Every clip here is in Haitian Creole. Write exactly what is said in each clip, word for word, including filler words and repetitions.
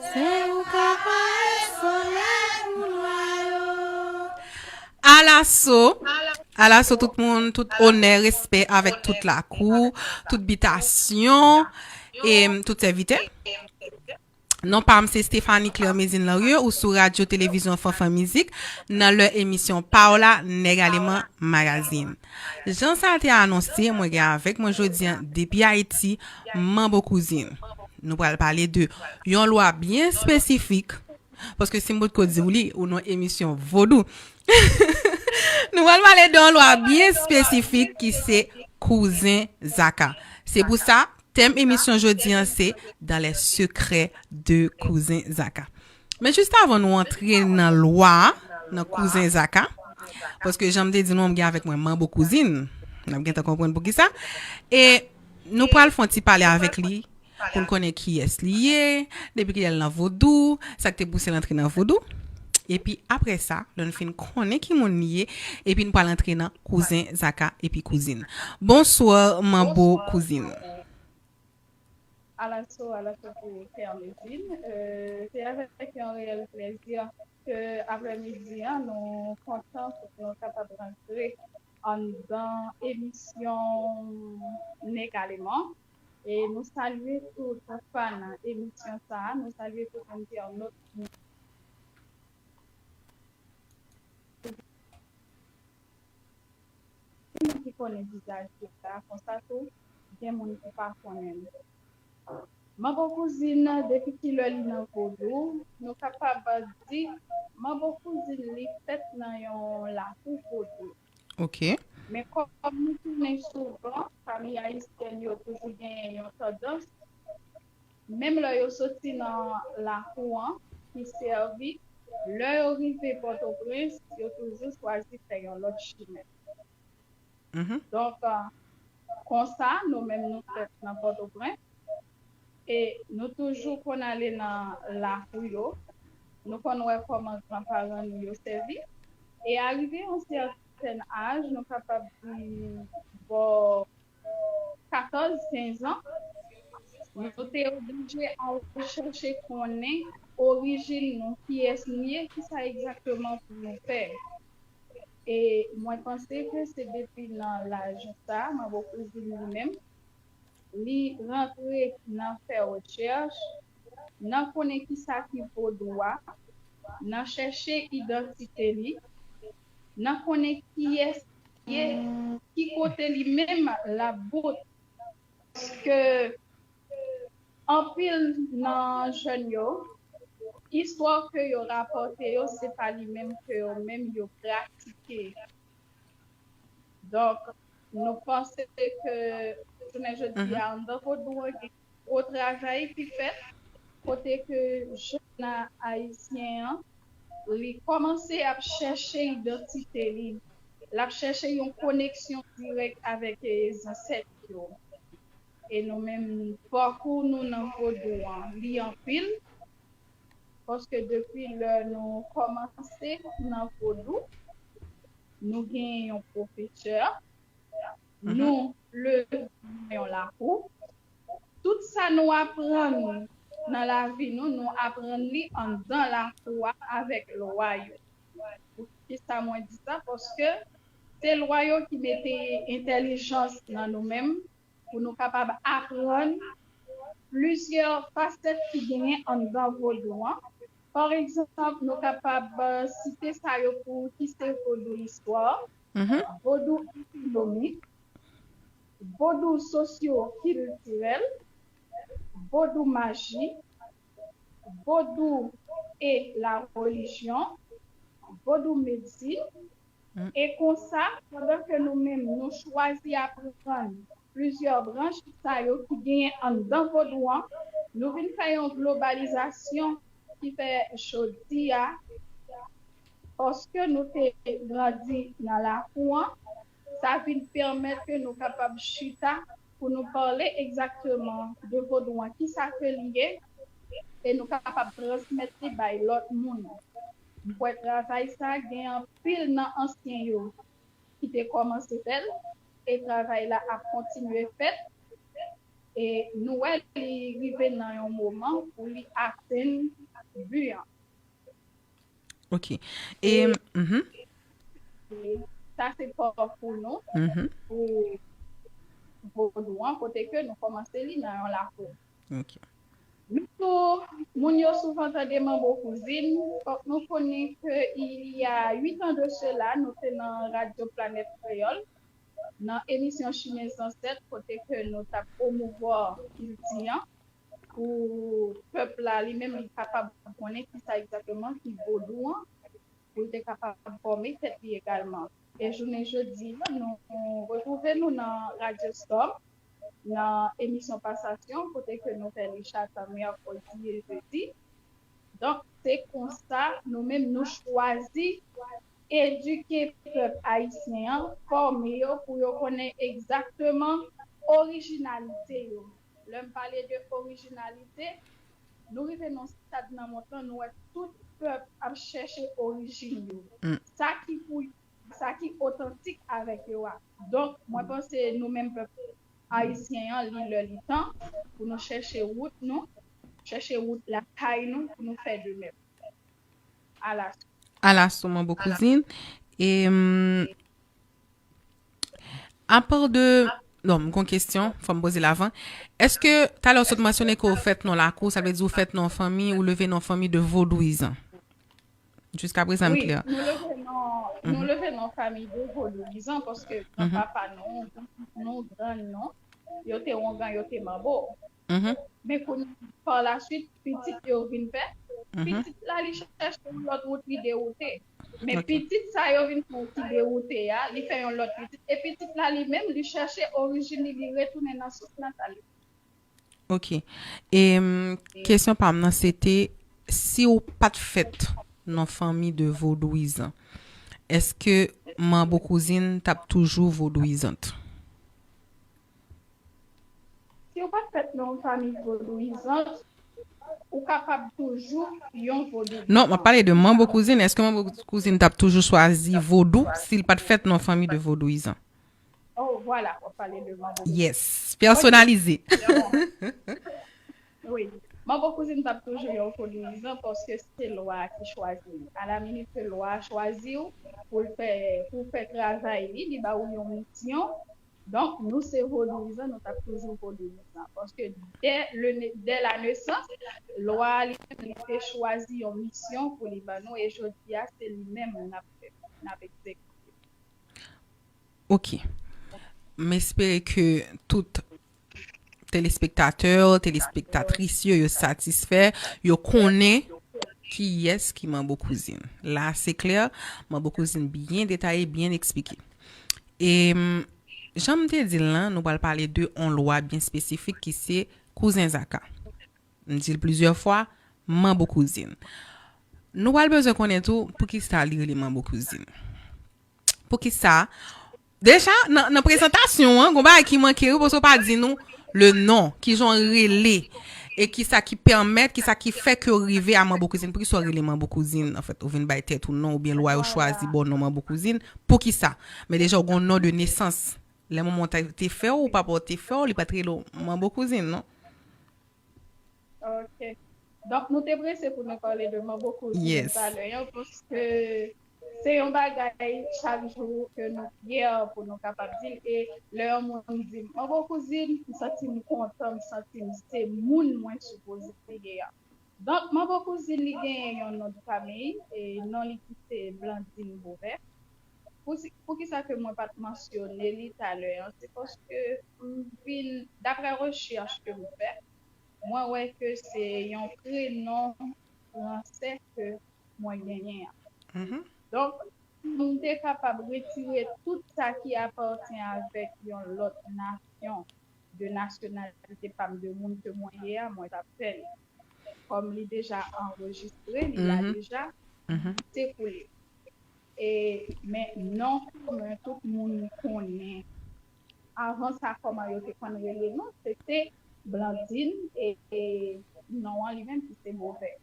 Se ou k ap pare solèy pou nwa yo. Alaso, alaso tout moun, tout onè, respè avèk tout lakou, tout bitasyon, e tout sèvitè. Non pa m se Stephanie Claire Mézine Larieux, ou sou Radyo Televizyon Fanfan Mizik, nan lè emisyon pa w la, Nèg Aleman Magazine. Jan sa te anonse, mwen gen avèk mwen jodi a, depi Ayiti, Manbo Kouzin. Nou pral pale de yon lwa byen espesifik, paske si m potko di w li, ou nan emisyon vodou. Nou pral pale de yon lwa byen espesifik ki se Kouzen Zaka. Se pou sa, tèm emisyon jodi an se Dans les secrets de Kouzen Zaka. Men jis avan nou antre nan lwa, nan Kouzen Zaka, paske jan m te di nou, m gen avèk mwen Manbo Kouzin. N ap gentan konprann poukisa. E nou pral fè yon ti pale avèk li pou n konnen kiyès li ye, depi kilè l nan vodou, sa k te pouse l antre nan vodou. Epi apre sa, lè n fin konnen ki moun li ye, epi n pral antre nan Kouzen Zaka epi Kouzin. Bonswa, Manbo Kouzin. Alaso, alaso pou Claire Mézine. Euh, se avèk yon reyèl plèzi ke aprèmidi an, nou kontan pou nou kapab rantre anndan emisyon Nèg Aleman. E nou salye tout fan emisyon sa a, nou salye tout entènòt. Gen moun ki konnen vizaj li la, konsa tou, gen moun ki pa konnen l. Manbo Kouzin, depi kilè li nan vodou, nou kapab di Manbo Kouzin li fèt nan yon lakou vodou. Ok. Men kòm nou konnen souvan, fanmi ayisyèn yo toujou genyen yon tandans, menm lè yo soti nan lakou an ki sèvi, lè yo rive Pòtoprens, yo toujou chwazi fè yon lòt chimen. Mhm. Donk, euh, konsa, nou menm nou fèt nan Pòtoprens, e nou toujou konn ale nan lakou yo. Nou konn wè kòman granparan nou yo sèvi. E arive yon sètèn aj, nou kapab di bò katòz, kenz an, nou te oblije al chèche konnen orijin nou, kiyès nou ye, kisa egzakteman pou nou fè. E mwen panse ke se depi nan laj sa, Manbo Kouzin li menm, li rantre nan fè rechèch, nan konnen kisa ki vodou a, nan chèche idantite li, nan konnen kiyès li ye, ki kote li menm l ap bout. Paske anpil nan jèn yo, istwa ke yo rapòte yo, se pa li menm ke yo menm yo pratike. Donk, nou panse ke jounen jodi a, anndan vodou an, gen gwo travay ki fèt, kote ke jèn ayisyen an, li kòmanse ap chèche idantite li. L ap chèche yon koneksyon dirèk avèk, eh, zansèt yo. E nou menm, pakou nou nan vodou an, li anpil, paske depi lè nou kòmanse nan vodou, nou genyen yon pwofesè, nou leve nan yon lakou. Tout sa nou aprann nan lavi nou, nou aprann li anndan lakou a avèk lwa yo. Poukisa mwen di sa? Paske se lwa yo ki mete entèlijans nan nou menm pou nou kapab aprann plizyè fasèt ki genyen anndan vodou an. Pa egzanp, nou kapab, euh, site sa yo pou ki se vodou istwa, vodou ekonomik, vodou sosyo-kiltirèl, vodou maji, vodou e la relijyon, vodou medsin, e konsa, pandan ke nou menm nou chwazi aprann plizyè branch sa yo ki genyen anndan vodou an, nou vin fè yon globalizasyon ki fè jodi a, paske nou te grandi nan lakou an, sa vin pèmèt ke nou kapab chita pou nou pale egzakteman de vodou an, kisa ke li ye, e nou kapab transmèt li bay lòt moun. M kwè travay sa gen anpil nan ansyen yo ki te kòmanse fè l, e travay la ap kontinye fèt. E nou wè li rive nan yon moman pou li atenn bi an. Ok. E, mhm. E sa se pòv pou nou, Mhm. pou vodou an, kote ke nou kòmanse li nan yon lakou. Ok. Nou tou, moun yo souvan tande manbo kouzin, fòk nou konnen ke il y a huit ans de cela, nou te nan Radyo Planèt Kreyòl, nan emisyon Chimen Zansèt, kote ke nou t ap pwomouvwa kilti an, pou pèp la li menm li kapab konnen kisa egzakteman ki vodou an, pou l te kapab fòme tèt li egalman. E jounen jodi a, nou retwouve nou nan Radyo Storm, nan emisyon Pasasyon, kote ke nou fè li chak mèkredi e jedi. Donk, se konsa, nou menm, nou chwazi edike pèp ayisyen an, fòme yo pou yo konnen egzakteman orijinalite yo. Lè m pale de orijinalite, nou rive nan stad nan mond lan, nou wè tout pèp ap chèche orijin yo. Mm. Sa ki pou sa ki otantik avèk yo a. Donk, mwen panse nou menm pèp ayisyen an, li lè li tan pou nou chèche wout nou, chèche wout lakay nou, pou nou fè de menm. Alas. Alas, manbo kouzin. E, hum, apa de... Non, m gon kesyon, fò m poze l avan. Èske, talè w sot mansyone ke w fèt nan lakou, sa vle di w fèt nan fanmi, ou leve nan fanmi de vodouyizan? Jiska prezan, m Wi, klè. Nou leve nan, nou leve nan fanmi de vodouyizan, paske granpapa nou, nou grann nou, yo te ongan, yo te manbo. Mhm. Men kounye a, pa la swit, pitit yo vin fè. Mhm. Pitit la, li chèche yon lòt wout, li dewoute. Men Ok. Pitit sa yo vin fè ki dewoute a, li fè yon lòt pitit. E pitit la, li menm, li chèche orijin li, li retounen nan sous natal li. Ok. E, hum, kesyon pa m nan, se te, si w pa t fèt nan fanmi de vodouyizan, èske manbo kouzin t ap toujou vodouyizant? Si w pa t fèt nan yon fanmi vodouyizan, ou kapab toujou yon vodouyizan. Non, m ap pale de manbo kouzin. Èske manbo kouzin t ap toujou chwazi vodou si l pa t fèt nan yon fanmi de vodouyizan? Oh, vwala, w ap pale de manbo. Yes. Pèsonalize. Wi. Manbo kouzin t ap toujou yon vodouyizan paske se lwa a ki chwazi li. A la minit ke lwa a chwazi w pou l fè, pou w fè travay li, li ba ou yon misyon. Donk, nou se vodouyizan, nou t ap toujou vodouyizan. Paske dè le ne- dè la nesans, lwa a li menm li te chwazi yon misyon pou li ban nou e jodi a se li menm n ap fè, n ap egzekite. Ok. M espere ke tout telespektatè, telespektatris yo, yo satisfè, yo konnen kiyès ki manbo kouzin. La, se klè, manbo kouzin byen detaye, byen eksplike. E, hum, jan m te di l lan, nou pral pale de yon lwa byen espesifik ki se kouzen zaka. M di l plizyè fwa, manbo kouzin. Nou pral bezwen konnen tou poukisa li rele manbo kouzin. Poukisa? Deja, nan, nan prezantasyon an, gon bagay ki manke wi, paske w pa di nou le non, kijan w rele, e kisa ki pèmèt, kisa ki fè ke w rive a manbo kouzin. Poukisa w rele manbo kouzin, anfèt, ou vin bay tèt ou non, oubyen lwa yo chwazi ba w non manbo kouzin, poukisa? Men deja, w gon non de nesans. Lè manman w te, te fè w, ou papa w te fè w, li pa t rele w manbo kouzin, non? Ok. Donk, nou te prese pou nou pale de manbo kouzin Yes. Talè an, paske se yon bagay chak jou ke nou fyè pou nou kapab di l. E lè yon moun di m, "Manbo kouzin," m santi m kontan, m santi m se moun mwen sipoze ye a. Donk, manbo kouzin li genyen yon non de fanmi, e non li ki se Blandine Beauvais. Pou si- Poukisa ke mwen pa t mansyone li talè an? Se paske m vin, daprè rechèch ke m fè, mwen wè ke se yon prenon fransè ke mwen genyen an. Mhm. Donk, m te kapab retire tout sa ki apatyen avèk yon lòt nasyon de nasyonalite pa m, de moun ke mwen ye a, mwen t ap fè li. Kòm li deja anrejistre, li la Mhm. deja, Mhm. se pou li. E, men non kòman tout moun konnen. Avan sa, kòman yo te konn rele nou, se te Blandine e, e non an li menm ki se Beauvais.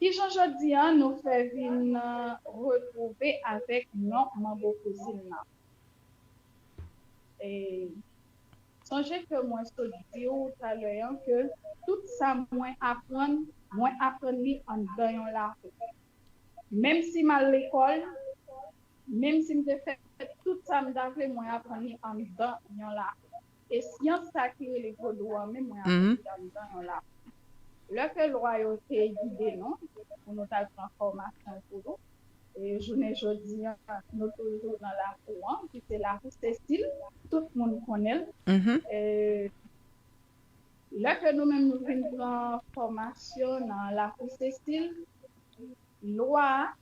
Kijan jodi a nou fè vin, euh, retwouve avèk non manbo kouzin nan? E Sonje ke mwen sot di w talè an ke tout sa mwen aprann, mwen aprann li anndan yon lakou. Menm si m al lekòl, menm si m te fè tout sa m ta vle, mwen aprann li anndan yon lakou. E syans sa ki rele vodou an menm, mwen aprann li anndan yon lakou. Lè ke lwa yo te gide nou pou nou t al pran fòmasyon vodou, e jounen jodi an, nou toujou nan lakou an, ki se lakou Sesil, tout moun konnen l. E lè ke nou menm nou vin pran fòmasyon nan lakou Sesil, lwa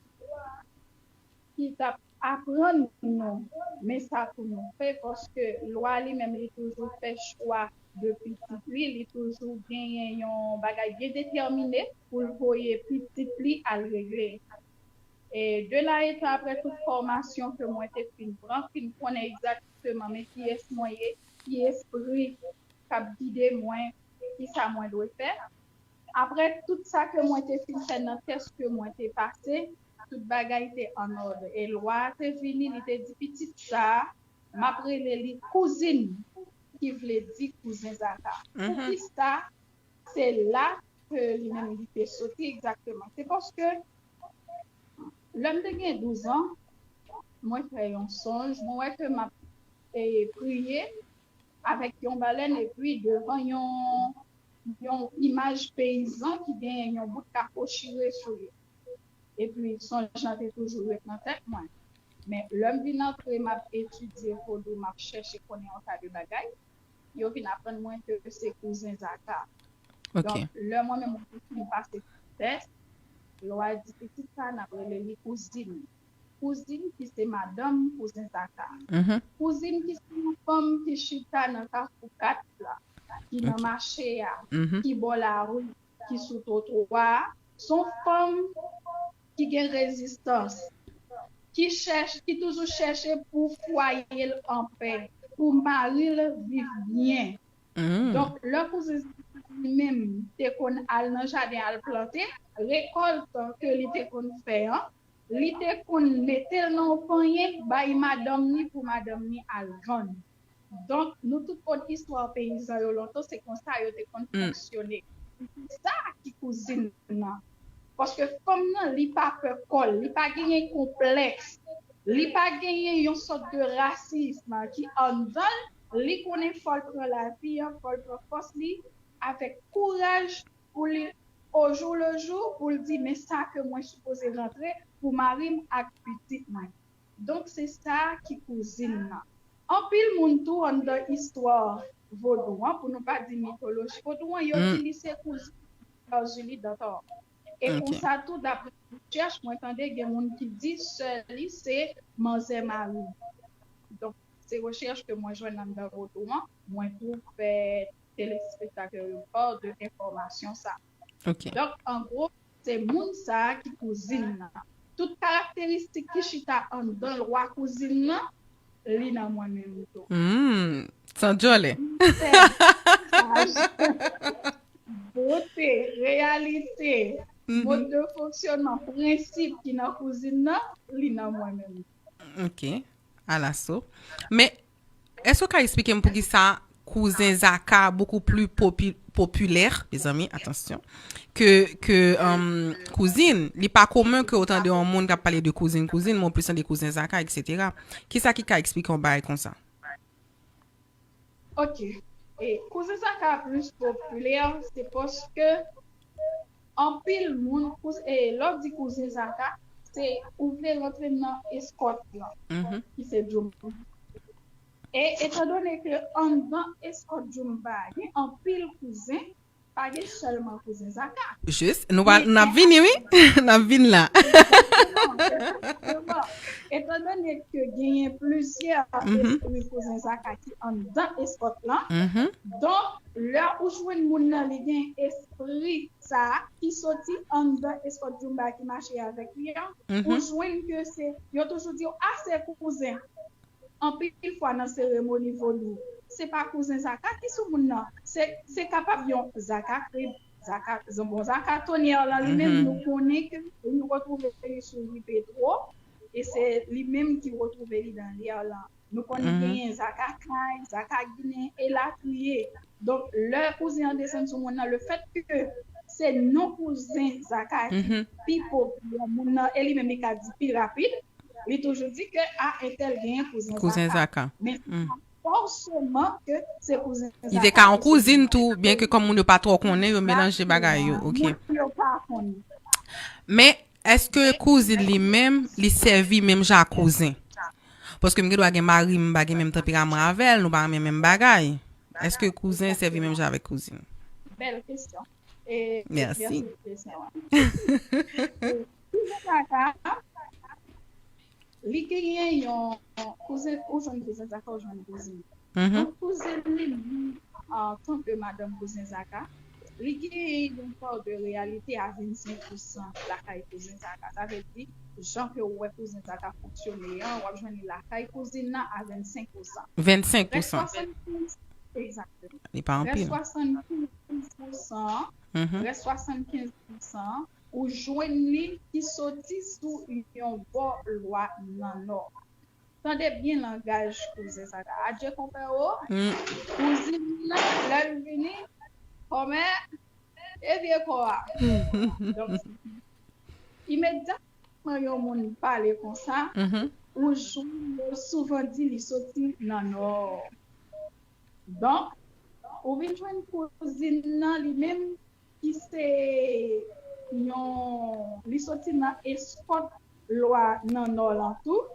ki t ap aprann nou, men sa pou nou fè, paske lwa li menm li toujou fè chwa de pitit li, li toujou genyen yon bagay byen detèmine pou l voye pitit li al regle. E de la etan, apre tout fòmasyon ke mwen te fin pran, fin konnen egzakteman men kiyès mwen ye, ki espri k ap gide mwen, ki sa mwen dwe fè. Apre tout sa ke mwen te fin fè nan tès ke mwen te pase, tout bagay te an òd. E lwa a te vini, li te di, pitit sa a, m ap rele li kouzin, ki vle di kouzen Zaka. Poukisa se la ke li menm li te soti egzakteman? Se paske lè m te gen douz an, mwen fè yon sonj, mwen wè ke m ap e, priye avèk yon balèn epi devan yon, yon imaj peyizan ki gen yon bout kako chire sou li. Epi sonj lan te toujou ret nan tèt mwen. Men lè m vin antre, m ap etidye vodou, m ap chèche konnen yon ta de bagay, yo vin aprann mwen ke se kouzen Zaka. Donk, lè mwen menm mwen fin pase tès, lwa di pitit sa, n ap rele li kouzin. Kouzin ki se madanm kouzen Zaka. Kouzin ki se yon fanm ki chita nan Kafou kat la, ki nan mache a, ki bò lari, ki sou twotwa a. Se yon fanm ki gen rezistans, ki chèche, ki toujou chèche pou fwaye l anpè, pou mari l viv byen. Donk, lè kouzen Zaka li menm te konn al nan jaden al plante, rekòlt ke li te konn fè an, li te konn mete l nan yon panyen, bay madanm li pou madanm li al vann. Donk, nou tout konn istwa peyizan yo lontan, se konsa yo te konn fonksyone. Se sa ki kouzin nan. Paske fanm nan, li pa pè kò l, li pa genyen konplèks, li pa genyen yon sòt de rasism ki anndan l, li konnen fò l pran lavi an, fò l pran fòs li avèk kouraj pou li, au jour le jour, pou l di, men sa ke mwen sipoze rantre pou mari m ak pitit mwen. Donk, se sa ki kouzin nan. Anpil moun tou anndan istwa vodou an, pou nou pa di mitoloji vodou an, yo di li se kouzin Virginie Dantò. E konsa tou, dapre rechèch, mwen tande gen moun ki di sè li se manzè Mari. Donk, se rechèch ke mwen jwenn anndan vodou an, mwen tou fè telespektatè yo pa de enfòmasyon sa. Donk, an gwo, se moun sa a ki kouzin nan. Tout karakteristik ki chita anndan lwa kouzin nan, li nan mwen menm tou. Hmm, san djòlè. Bote, reyalite, mòd de fonksyònman, prensip ki nan kouzin nan, li nan mwen menm. Ok, alaso. Men, èske w ka eksplike m poukisa kouzen Zaka beaucoup plus popi- populaire, mezanmi, atansyon, ke, ke um, kouzin? Li pa komen ke w tande yon moun k ap pale de kouzin, kouzin, men w plis tande kouzen Zaka, et cetera. Kisa ki ka eksplike yon bagay konsa? Ok. E kouzen Zaka plis popilè, se paske anpil moun, kous- e, lè w di kouzen Zaka, se ou vle rantre nan eskòt lan, ki se Djoumba. E etandone ke anndan eskòt Djoumba, gen anpil kouzen, pa gen sèlman kouzen Zaka. Jis, nou pa, n ap vini, wi. N ap vin la. Egzakteman. Etandone ke genyen plizyè espri kouzen Zaka ki anndan eskòt lan, donk, lè ou jwenn moun nan, li gen espri sa a ki soti anndan eskòt Djoumba ki mache avèk li an, ou jwenn ke se, yo toujou di w, a, se kouzen. Anpil fwa nan seremoni vodou, se pa kouzen Zaka ki sou moun nan. Se, se kapab yon Zaka krib, Zaka, bon, Zaka tonyè lan li menm, nou konnen ke nou retwouve li sou Ri Petwo, e se li menm ki retwouve li dan lyè lan. Nou konn genyen zaka kay, zaka ginen, elatriye. Donk, lè kouzen an desann sou moun nan, lefètke se non kouzen zaka ki pi popilè, moun nan, e li menm li ka di pi rapid, li toujou di ke a entèl genyen kouzen zaka. Men se pa fòseman ke se kouzen zaka. Li te ka yon kouzin tou, byen ke kòm moun yo pa twò konnen, yo melanje bagay yo. Ok. Moun yo pa konnen. Men, èske kouzin li menm, li sèvi menm jan ak kouzen? Paske m gen dwa gen mari m, m pa gen menm tanperaman avè l, nou pa renmen menm bagay. Èske kouzen sèvi menm jan avèk kouzin? Bèl kesyon. E, mèsi. Mèsi pou kesyon an. Kouzen zaka, li genyen yon kouzen, ou jwenn kouzen zaka, ou jwenn kouzin. Donk, kouzin li menm, antanke madanm kouzen zaka, li genyen yon pa de reyalite a vennsenk pousan lakay kouzen zaka. Sa vle di, jan ke ou wè kouzen zaka fonksyone an, w ap jwenn li lakay kouzin nan a vennsenk pousan. Vennsenk pousan. Rès swasannkenz, egzakteman. Li pa anpil. Rès swasannkenz pousan, rès swasannkenz pousan, ou jwenn li ki soti sou yon bò lwa nan nò. Tande byen langaj kouzen zaka. Adje konpè o, kouzin nan, lè l vini, kòmè, e vye kò a. Donk, imedyatman yon moun pale konsa, ou jwenn yo souvan di li soti nan nò. Donk, ou vin jwenn kouzin nan li menm ki se yon, li soti nan eskòt lwa nan nò lan tou.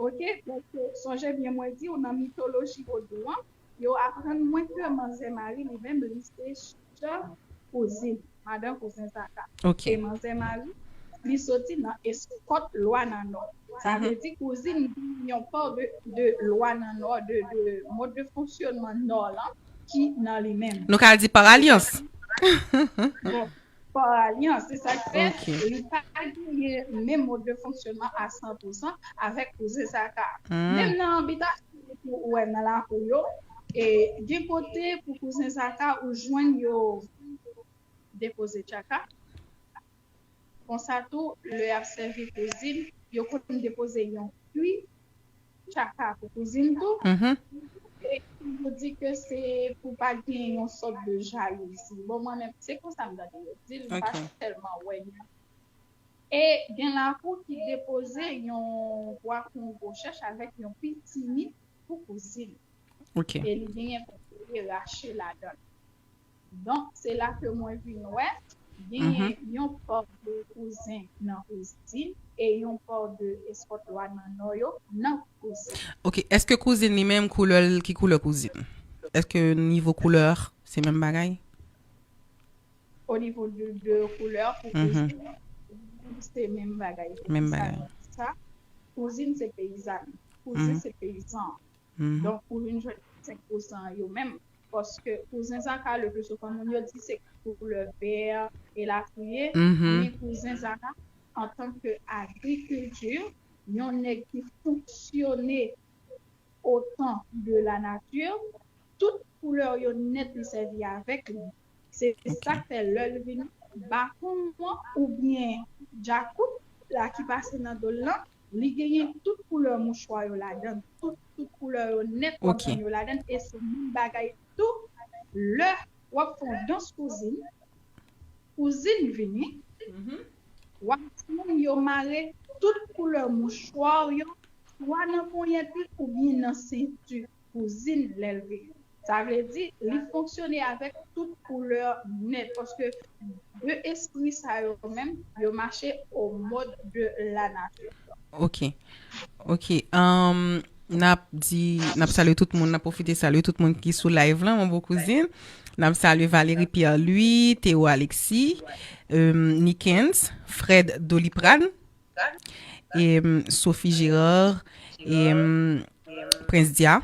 Ok, paske sonje byen mwen di w nan mitoloji vodou an, yo aprann mwen ke manzè Mari li menm li se chèf kouzin, madan kouzen zaka. E manzè Mari, li soti nan eskòt lwa nan nò. Sa vle di kouzin gen yon pa de, de lwa nan nò, de, de mòd de fonksyonman nò lan ki nan li menm. Nou ka di pa alyans. Bon, pa alyans, se sa k fè li pa genyen menm mòd de fonksyonman a san pousan avèk kouzen zaka. Menm nan abitasyon ou wè nan lakou yo, e gen kote pou kouzen zaka ou jwenn yo depoze tchaka. Konsa tou, lè y ap sèvi kouzin, yo konn depoze yon kwi tchaka pou kouzin tou. E yo di ke se pou pa gen yon sòt de jalouzi. Bon, mwen menm, se konsa m tande yo di l, m pa tèlman wè yon. E gen lakou ki depoze yon bwa kongo chèch avèk yon pitimi pou kouzin. E li genyen kote rache ladan l. Donk, se la ke mwen vin wè, genyen yon pa de kouzen nan kouzin e yon pa de eskòt lwa nan nò yo nan kouzin. Ok, èske kouzin li menm koulè l, ki koulè kouzin? Èske nivo koulè se menm bagay? O nivo de, de koulè pou kouzin, se menm bagay. Menm bagay. Sa, kouzin se peyizan. Kouzin se peyizan. Donk, ou vin jwenn senk pousan yo menm. Paske kouzen zaka, le pli souvan, moun yo di se koulè vè, elatriye. Men kouzen zaka, antanke agrikilti, yon nèg ki fonksyone otan de la nature, tout koulè yo nèt li sèvi avèk li. Se sa k fè lè l vini, bakon an oubyen djakout la ki pase nan do l lan, li genyen tout koulè mouchwa yo ladan l, tout, tout koulè yo nèt w ap jwenn yo ladan l, e se menm bagay tou lè w ap fè yon dans kouzin, kouzin vini, w ap jwenn yo mare tout koulè mouchwa yo, swa nan ponyèt li oubyen nan senti kouzin lè l vini. Sa vle di, li fonksyone avèk tout koulè nèt, paske de espri sa yo menm, yo mache au mode de la nature. Ok. Ok. Um, n ap di, n ap salye tout moun, n ap pwofite salye tout moun ki sou live lan, mon bon kouzin. N ap salye Valérie Pierre Louis, Théo Alexis, um, Nickens, Fred Doliprane, e, um, Sophie Gérard, e, um, Prince Dia.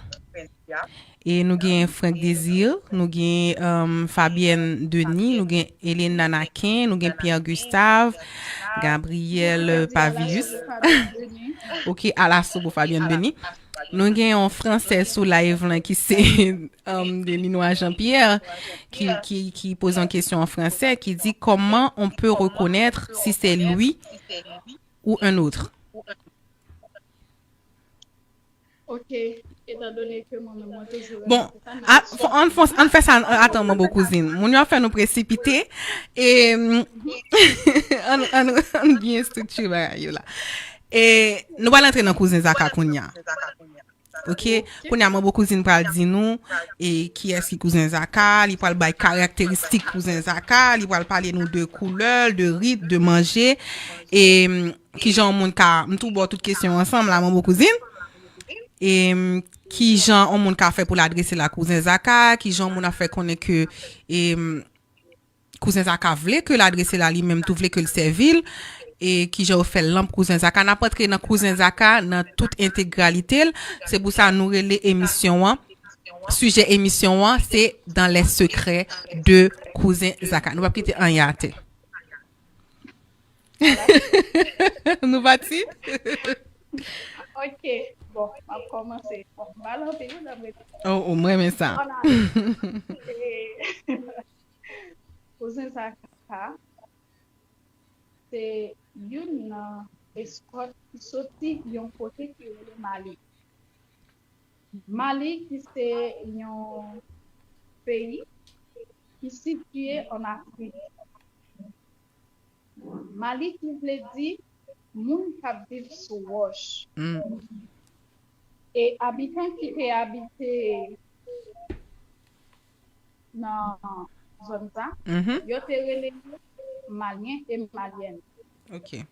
E nou gen Frank Désir, nou gen, um, Fabienne Denis, nou gen Hélène Nanaken, nou gen Pierre Gustave, Gabriel Pavius. Ok, alaso pou Fabienne Denis. Nou gen yon fransè sou live lan ki se, um, Delinois Jean-Pierre, ki, ki, ki poze yon kesyon an fransè, ki di: Comment on peut reconnaître si c'est lui ou un autre? Ok, étant donné que moi-même, moi, toujours Bon, a, fò, ann, fò, ann fè sa, atan, manbo kouzin. Moun yo ap fè nou presipite. E, mm, ann, ann, ann byen estriktire bagay yo la. E, nou pral antre nan kouzen Zaka kounye a. Ok? Kounye a, manbo kouzin pral di nou, e, kiyès ki kouzen Zaka, li pral bay karakteristik kouzen Zaka, li pral pale nou de koulè, de rit, de manje, e, mm, kijan yon moun ka, m tou ba w tout kesyon ansanm la, manbo kouzin. E, mm, kijan yon moun ka fè pou l adrese l a kouzen Zaka, kijan yon moun ap fè konnen ke, e, mm, kouzen Zaka vle ke l adrese l a li menm tou, vle ke l sèvi l, e kijan yo fè lanp kouzen Zaka. N ap antre nan kouzen Zaka nan tout entegralite l. Se pou sa nou rele emisyon an, sijè emisyon an, se Dans les secrets de kouzen Zaka. Nou p ap kite anyen atè. Nou pati? Ok, bon, m ap kòmanse. Bon, m pale anpil, wi, nan mwen. Oh, oh, m renmen sa. Kouzen Zaka, se youn nan eskòt ki soti yon kote ki rele Mali. Mali, ki se yon peyi ki sitiye ann Afrik. Mali, ki vle di moun k ap viv sou wòch. Mm. E abitan ki te abite nan zòn sa, mhm, yo te rele yo Malyen e Malyèn. Ok.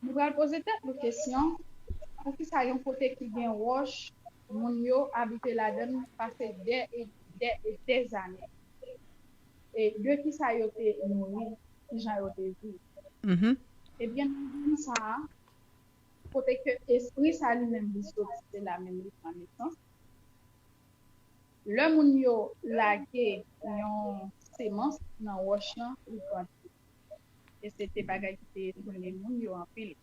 Nou pral poze tèt nou kesyon, poukisa yon kote ki gen wòch, moun yo abite ladan l pase dè e dè e dè zane? E de kisa yo te nouri, kijan yo te viv? Mhm. Ebyen, nan zòn sa a, kote ke espri sa li menm li soti, se la menm li pran nesans. Lè moun yo lage yon semans nan wòch lan, li grandi. E se te bagay ki te etone moun yo anpil.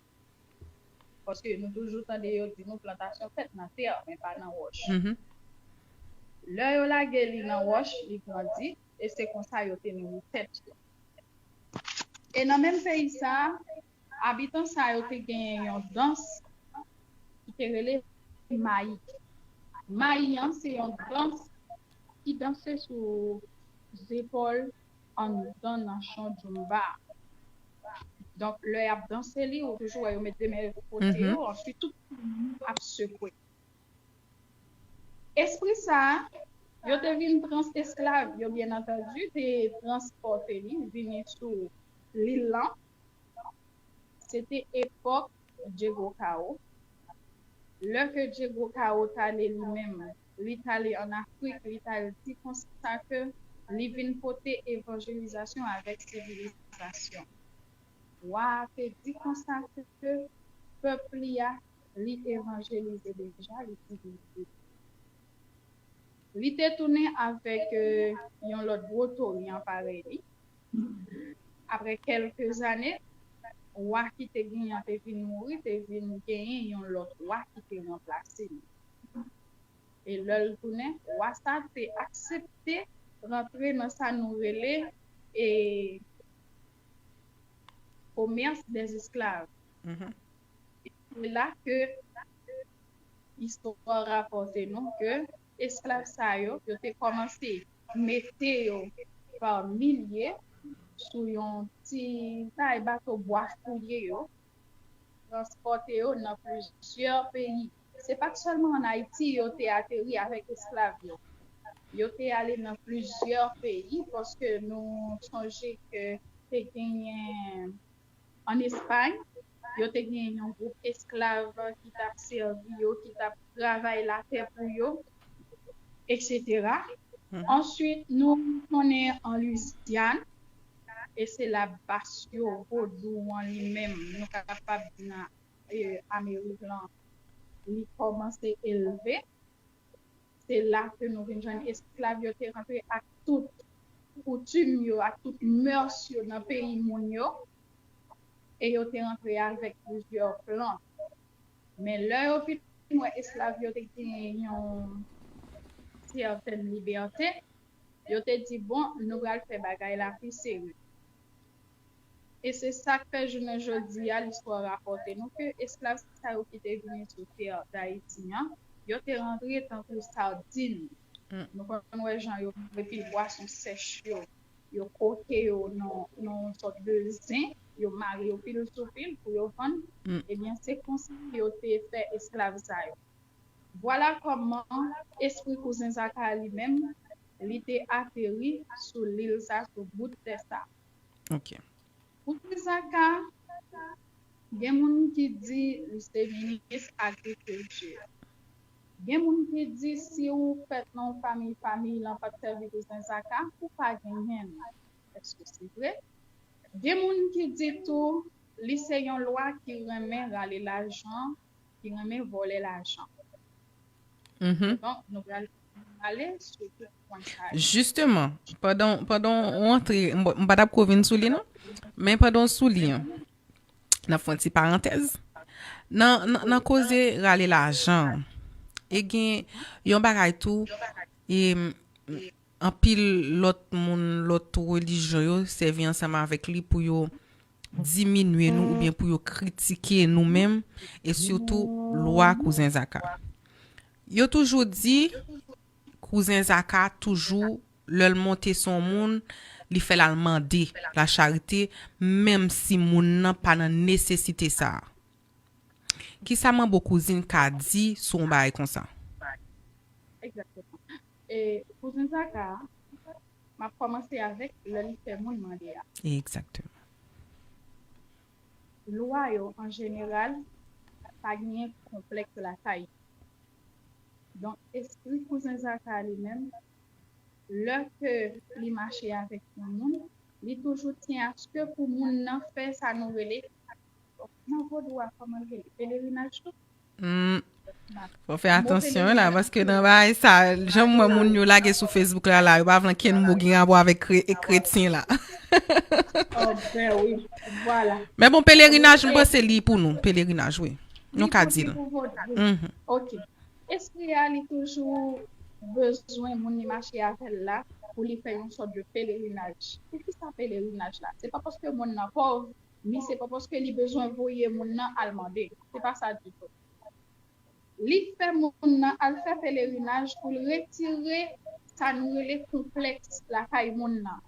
Paske nou toujou tande yo di nou plantasyon fèt nan tè, men pa nan wòch. Mhm. Lè yo lage li nan wòch, li grandi, e se konsa yo te nouri tèt yo. E nan menm peyi sa a, abitan sa yo te genyen yon dans ki te rele mayi. Mayi an, se yon dans ki danse sou zepòl anndan nanchon djoumba. Donk, lè y ap danse li, ou toujou wè yo met de men yo kote yo, mhm, answit tout moun ap sekwe. Espri sa a, yo te vin trans esklav yo, byen antandi, te transpòte li vini sou lil lan. Se te epòk Diego Cao. Lè ke Diego Cao t ale li menm, li t ale ann Afrik, li t al di konsa ke li vin pote evanjelizasyon avèk sivilizasyon. Wa a te di konsa ke pèp li a, li evanjelize deja, li sivilize. Li te tounen avèk, euh, yon lòt gwo toryan parèy li. Apre kèlke zane, wa ki te genyen an te vin mouri, te vin genyen yon lòt wa ki te ranplase li. E lè l tounen, wa sa te aksepte rantre nan sa nou rele, e, commerce des esclaves. Mhm. E se la ke istwa rapòte nou ke esklav sa yo, yo te kòmanse mete yo pa milye sou yon ti tay bato bwa fouye yo, transpòte yo nan plizyè peyi. Se pa t sèlman ann Ayiti yo te ateri avèk esklav yo. Yo te ale nan plizyè peyi, paske nou sonje ke te genyen ann Espay, yo te genyen yon gwoup esklav ki t ap sèvi yo, ki t ap travay latè pou yo, etsetera. Mhm. Answit, nou konnen an Lwizyàn, e se la bas yo, vodou an li menm, nou kapab di nan, e, Amerik lan, li kòmanse elve. Se la ke nou vin jwenn esklav yo te rantre ak tout koutim yo, ak tout mœurs yo nan peyi moun yo, e yo te rantre avèk plizyè plant. Men lè yo vin wè esklav yo te gen yon sètèn libète, yo te di, "Bon, nou pral fè bagay la pi serye." E se sa k fè jounen jodi a, listwa rapòte nou ke esklav sa yo ki te vini sou tè Dayiti an, yo te rantre tankou sadin. Nou konn wè jan yo mare pil pwason sèch yo, yo koke yo nan yon sòt de zen, yo mare yo pil sou pil pou yo vann. Ebyen, se konsa yo te fè esklav sa yo. Vwala kòman espri kouzen Zaka li menm, li te ateri sou lil sa, sou bout tè sa. Ok. Kouzen Zaka, gen moun ki di li se minis agrikilti. Gen moun ki di si ou fèt nan yon fanmi, fanmi lan pa t sèvi kouzen Zaka, ou pa genyen l. Èske se vre? Gen moun ki di tou li se yon lwa ki renmen rale lajan, ki renmen vòlè lajan. Donk, nou pral ale sou tout pwen sa yo. Jisteman, pandan, pandan w antre, m pa t ap ko vin sou li non, men pandan w sou li an, n ap fè yon ti parantèz. Nan, nan, nan koze rale lajan, e gen yon bagay tou, e anpil lòt moun, lòt relijyon yo sèvi ansanm avèk li pou yo diminye nou oubyen pou yo kritike nou menm, e sitou lwa kouzen Zaka. Yo toujou di kouzen Zaka toujou lè l monte sou yon moun, li fè l al mande lacharite, menm si moun nan pa nan nesesite sa a. Kisa manbo kouzin ka di sou yon bagay konsa? Egzakteman. E kouzen Zaka, m ap kòmanse avèk lè li fè moun mande a. Egzakteman. Lwa yo, an jeneral, pa genyen konplèks lakay. Donk, espri kouzen Zaka li menm, lè ke li mache avèk yon moun, li toujou tyen aske pou moun nan fè sa nou rele, nan vodou a, kòman l rele? Pelerinaj tou? Hmm. Fò fè atansyon la, paske nan bagay sa, jan m wè moun yo lage sou Facebook la, la, yo pa vle ankenn mo gen rapò avèk kre, kretyen la. Oh, ben wi, vwala. Men bon, pelerinaj, m panse li pou nou, pelerinaj, wi. Nou ka di l. Ok. Espri a, li toujou bezwen moun li mache avè l la pou li fè yon sòt de pelerinaj. Poukisa pelerinaj la? Se pa paske moun nan pòv, ni se pa paske li bezwen voye moun nan al mande. Se pa sa ditou. Li fè moun nan al fè pelerinaj pou l retire sa nou rele konplèks lakay moun nan.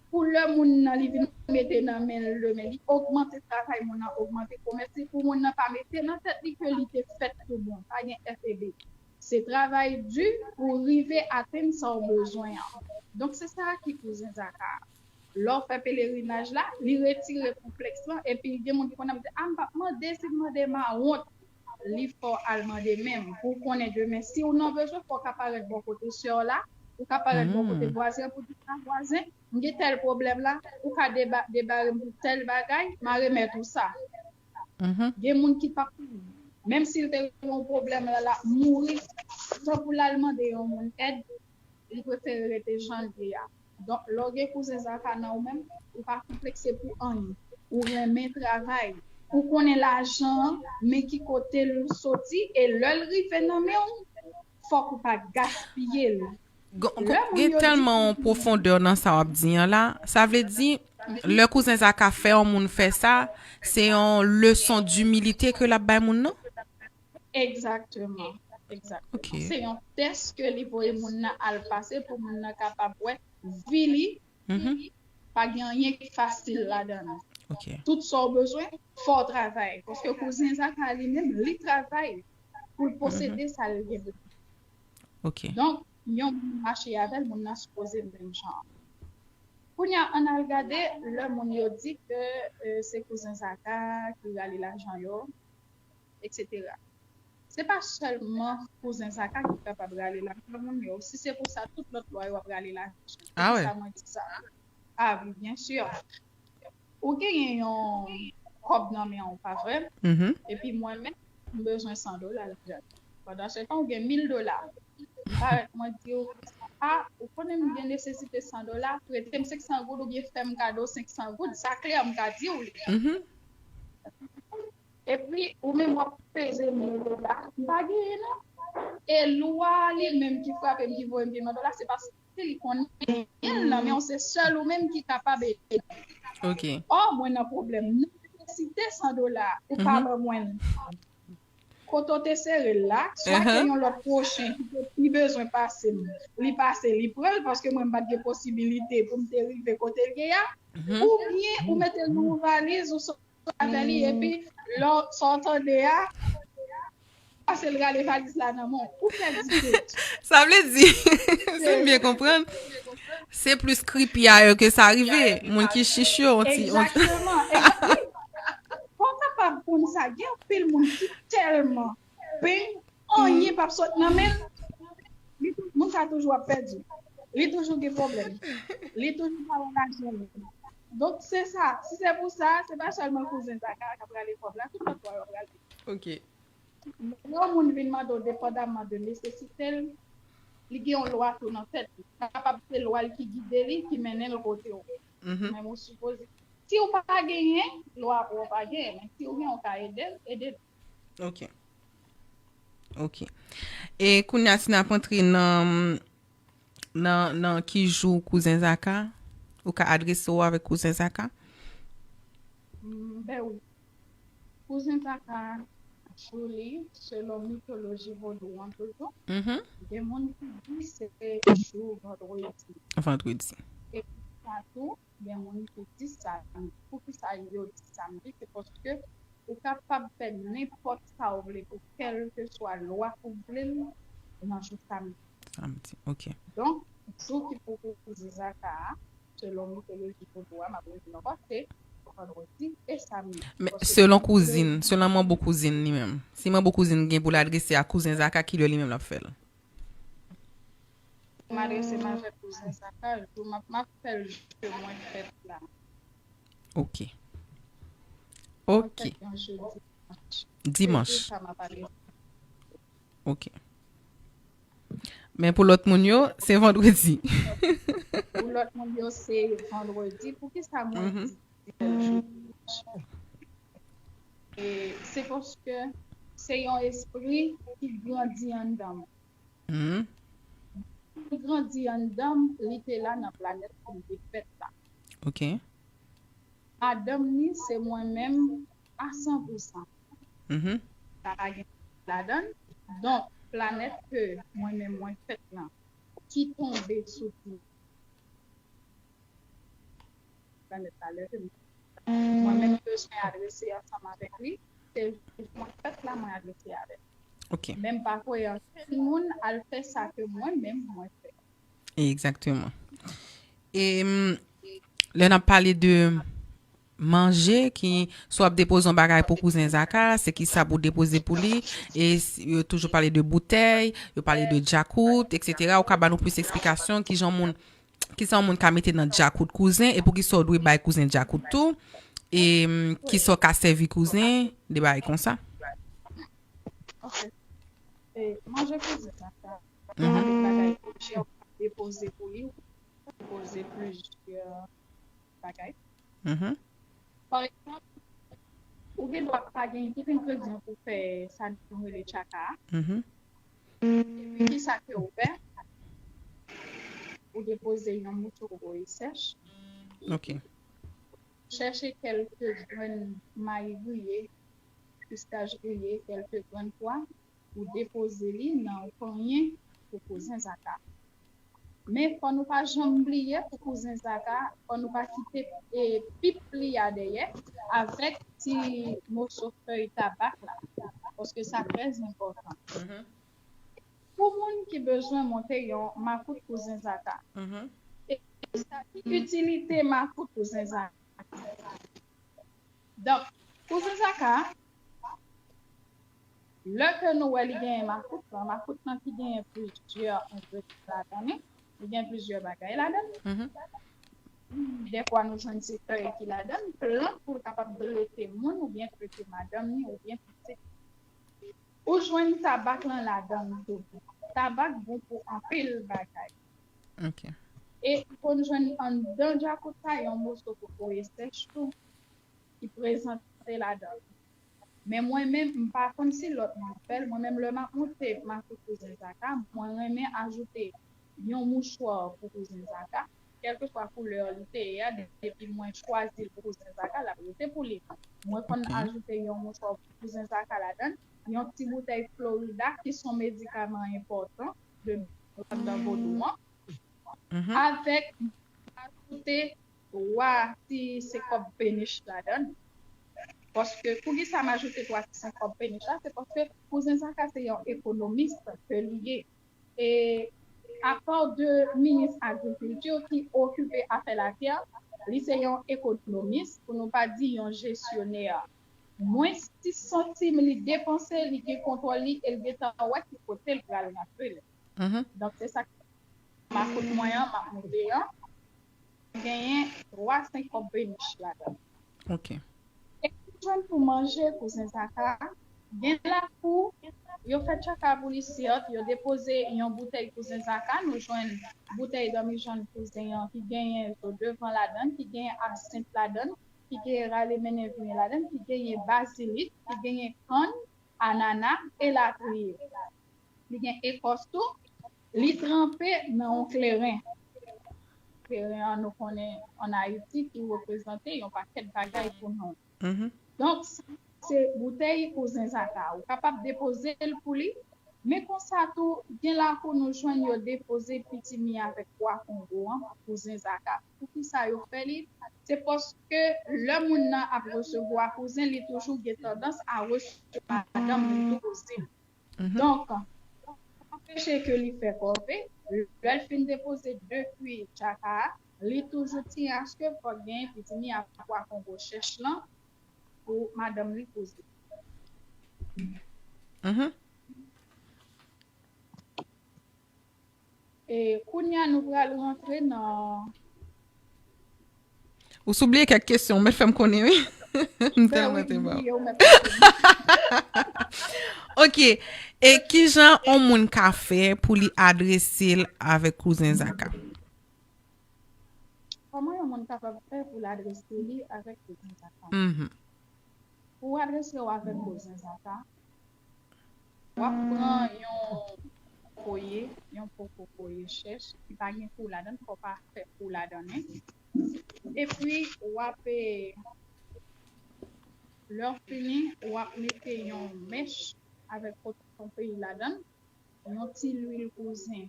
Pou lè moun nan li vin mete nan men l demen, li ogmante travay moun nan, ogmante komès li, pou moun nan pa mete nan tèt li ke li te fèt tou bon, pa gen F E B. Se travay di pou rive atenn sa w bezwen an. Donk, se sa ki kouzen Zaka. Lè w fè pelerinaj la, li retire konplèks lan, epi gen moun ki konn ap di, a, m p ap mande, si m mande, m a wont. Li fè w al mande menm, pou w konnen demen, si w nan bezwen, fò w ka parèt bò kote sè w la, ou ka parèt bò kote vwazen an pou di, a, vwazen, m gen tèl pwoblèm la, ou ka deba, debare m pou tèl bagay, m a remèt ou sa. Gen moun ki p ap, menm si l te gen yon pwoblèm la, l ap mouri, tan pou l al mande yon moun èd, li prefere rete jan l ye a. Donk, lè w gen kouzen Zaka nan ou menm, ou pa konplekse pou anyen. Ou renmen travay. Ou konnen lajan an, men ki kote l soti, e lè l rive nan men w, fòk ou pa gaspiye l. Gen tèlman yon pwofondè nan sa w ap di an la. Sa vle di, lè kouzen Zaka fè yon moun fè sa, se yon leson dimilite ke l ap bay moun nan? Egzakteman. Egzakteman. Se yon tès ke li voye moun nan al pase pou moun nan kapab wè vi li pa gen anyen ki fasil ladan l. Tout sa w bezwen, fò w travay. Paske kouzen Zaka li menm, li travay pou l posede sa l gen bezwen. Donk, yon moun mache avè l, moun nan sipoze menm jan. Kounye a, ann al gade lè moun yo di ke se kouzen Zaka ki rale lajan yo, etsetera. Se pa sèlman kouzen Zaka ki kapab rale lajan moun yo. Si se pou sa, tout lòt lwa yo ap rale lajan. Se pou sa mwen di sa. A wi, byen si. Ou genyen yon kòb nan men w, pa vre? Epi mwen menm, m bezwen san dola ladan l. Pandansetan, ou gen mil dola. M parèt, mwen di w, a, ou konnen m gen nesesite san dola, prete m senk san goud oubyen fè m kado senk san goud. Sa klè, m ka di w li. Epi, ou menm w ap peze mil dola, m pa genyen non. E lwa li menm ki frape m, ki voye m pil mil dola, se paske li konnen l nan men w, se sèl ou menm ki kapab ede m. Ò, mwen nan pwoblèm, nan nesesite san dola, ou pa ban mwen l. kote w te sere l la, swa ke yon lòt pwochen ki te pi bezwen pase m, li pase, li pran l, paske mwen m pa t gen posibilite pou m te rive kote l ye a, oubyen ou mete l nan yon valiz, ou soti avè li, epi lè w, sa w tande a, pase l rale valiz la nan men w, ou pèdi tout. Sa vle di, si m byen konprann, se plis kripi a yo ke sa rive, moun ki chich yo, on ti, on ti. Egzakteman, egzakteman. Fò w kapab konn sa, gen anpil moun ki tèlman peng, anyen p ap sot nan men l. Li tou- moun sa toujou ap pèdi. Li toujou gen pwoblèm. Li toujou pa wè lajan li. Donk, se sa. Si se pou sa, se pa sèlman kouzen Zaka k ap rale kòb la, tout lòt bò yo ap rale. Ok. Lè yon moun vin mande w, depandamman de nesesite l, li gen yon lwa tou nan tèt li. Kapab se lwa l ki gide li, ki mennen l kote w. Men ou sipoze, si w pa genyen, lwa pou w pa genyen, men si w gen, w ka ede l, ede l. Ok. Ok. E kounye a, si n ap antre nan, nan, nan ki jou kouzen Zaka, ou ka adrese w avèk kouzen Zaka? Mm, ben wi. Kouzen Zaka, jou li, selon mitoloji vodou an toujou, gen moun ki di se jou vandredi. Vandredi. E sa tou, gen moun ki di samdi. Poukisa yo di samdi? Se paske ou kapab fè nenpòt sa w vle pou kèlkeswa lwa ou vle l nan jou samdi. Samdi, ok. Donk, jou ki pou kouzen Zaka a, selon mitoloji vodou a, m ap revin ankò, se vandredi e samdi. Men paske selon kouzin, selon manbo kouzin li menm. Si manbo kouzin gen pou l adrese a kouzen Zaka, kilè li menm l ap fè l? M adrese m avèk kouzen Zaka, jou m ap, m ap fè l jou ke mwen fèt la. Ok. Ok. Mwen fèt yon jou dimanch. Dimanch. Se jou sa m ap adrese. Ok. Men pou lòt moun yo, se vandredi. Pou lòt moun yo, se vandredi. Poukisa mwen di se jou dimanch? E se paske se yon espri ki grandi anndan m. Li grandi anndan m, li te la nan planèt ke m te fèt la. Ok. Madanm ni se mwen menm a san pou san. Mhm. Sa pa gen ladan l. Donk, planèt ke mwen menm mwen fèt lan, ki tonbe sou planèt la leve m. Mwen menm bezwen adrese ansanm avèk li. Se jou mwen fèt la, mwen adrese avè l. Ok. Men m pa kwè ankenn moun al fè sa ke mwen menm mwen fè. Egzakteman. E, mm, lè n ap pale de manje, ki, si w ap depoze yon bagay pou kouzen Zaka, se ki sa pou depoze pou li. E s- yo toujou pale de boutèy, yo pale de djakout, et cetera. Ou ka ba nou plis eksplikasyon, ki jan moun, ki sa yon moun ka mete nan djakout kouzen, e pou ki sa w dwe bay kouzen djakout tou, e, mm, ki sa w ka sèvi kouzen, de bagay konsa. Ok. E, manje kouzen Zaka, avèk bagay, objè w ka depoze pou li, ou ka depoze plizyè bagay. Mhm. Pa egzanp, ou gen dwa pa gen tout engredyan pou fè sa nou rele tchaka a. Mhm. Epi, kisa ke ou fè? Ou depoze yon moso kokoye sèch. Ok. Chèche kèlke grenn mayi griye, pistach griye, kèlke grenn pwa, ou depoze li nan yon panyen pou kouzen Zaka. Men fò nou pa janm bliye pou kouzen Zaka, fò nou pa kite, e, pip li a dèyè avèk ti moso fèy tabak la, paske sa trè enpòtan. Mhm. Pou moun ki bezwen monte yon makout kouzen Zaka, mhm, e sa ki itilite makout kouzen Zaka? Donk, kouzen Zaka, lè ke nou wè li genyen makout lan, makout lan ki genyen plizyè engredyan ladan li, li gen plizyè bagay ladan li. Mhm. Dèfwa nou jwenn se fèy ki ladan li, plant pou l kapab trete moun oubyen trete madanm ni oubyen pitit. Ou jwenn tabak lan ladan li tou. Tabak bon pou anpil bagay. Ok. E ou konn jwenn anndan djakout sa yon moso kokoye sèch tou ki prezante ladan l. Men mwen menm, m pa konn si lòt moun fè l. Mwen menm, lè m ap monte makout kouzen Zaka, mwen renmen ajoute yon mouchwa pou kouzen Zaka, kèlkeswa koulè li te ye a, depi mwen chwazi l pou kouzen Zaka, l ap rete pou li. Mwen konn, ok, ajoute yon mouchwa pou kouzen Zaka ladan l, yon ti boutèy Florida, ki se yon medikaman enpòtan de anndan vodou an, avèk ajoute twa ti senkòb penich ladan l. Paske, poukisa m ajoute twa ti senkòb penich la? Se paske Kouzen Zaka se yon ekonomis ke li ye. E apa de minis agrikilti ki okipe afè latè, li se yon ekonomis, pou nou pa di yon jesyonè. Mwens sis santim li depanse, li gen kontwòl li e l gentan wè ki kote l pral rantre l. Donk, se sa k makout mwen an, m ap mete an, genyen twa senkòb penich ladan l. Ok. E pou jwenn pou manje, Kouzen Zaka, gen lakou, yo fè tchaka pou li, sèt, yo depoze yon boutèy Kouzen Zaka, nou jwenn boutèy danmijann Kouzen an ki genyen zo de van ladan l, ki genyen absent ladan l, ki genyen rale mennen vini ladan l, ki genyen bazilik, ki genyen kann, anana, elatriye. Li gen ekòs tou, li tranpe nan yon kleren. Kleren an, nou konnen ann Ayiti ki reprezante yon pakèt bagay pou nou. Donk, se boutèy Kouzen Zaka. Ou kapab depoze l pou li, men konsa tou, gen lakou nou jwenn yo depoze pitimi avèk pwa Kongo an pou Kouzen Zaka. Poukisa yo fè li? Se paske lè moun nan ap resevwa Kouzen, li toujou gen tandans a resevwa madanm li tou osi. Donk, anpeche ke li fè kòve, lè l fin depoze de kwi tchaka a, li toujou tyen aske fòk gen pitimi a pwa Kongo chèch lan pou madanm li Kouzen. E kounye a, nou pral rantre nan... Ou sou bliye kèk kesyon, ou mèt fè m konnen, wi. M tèlman te ba w. Ok. E kijan yon moun ka fè pou li adrese l avèk Kouzen Zaka? Kòman yon moun kapab fè pou l adrese li avèk Kouzen Zaka? Pou w adrese w avèk Kouzen Zaka, w ap pran yon koye, yon poko koye chèch ki pa gen kou ladan l, fò w pa fè kou ladan l. Epi, w ap, e, lè w fini, w ap mete yon mèch avèk koton peyi ladan l, yon ti lwil Kouzen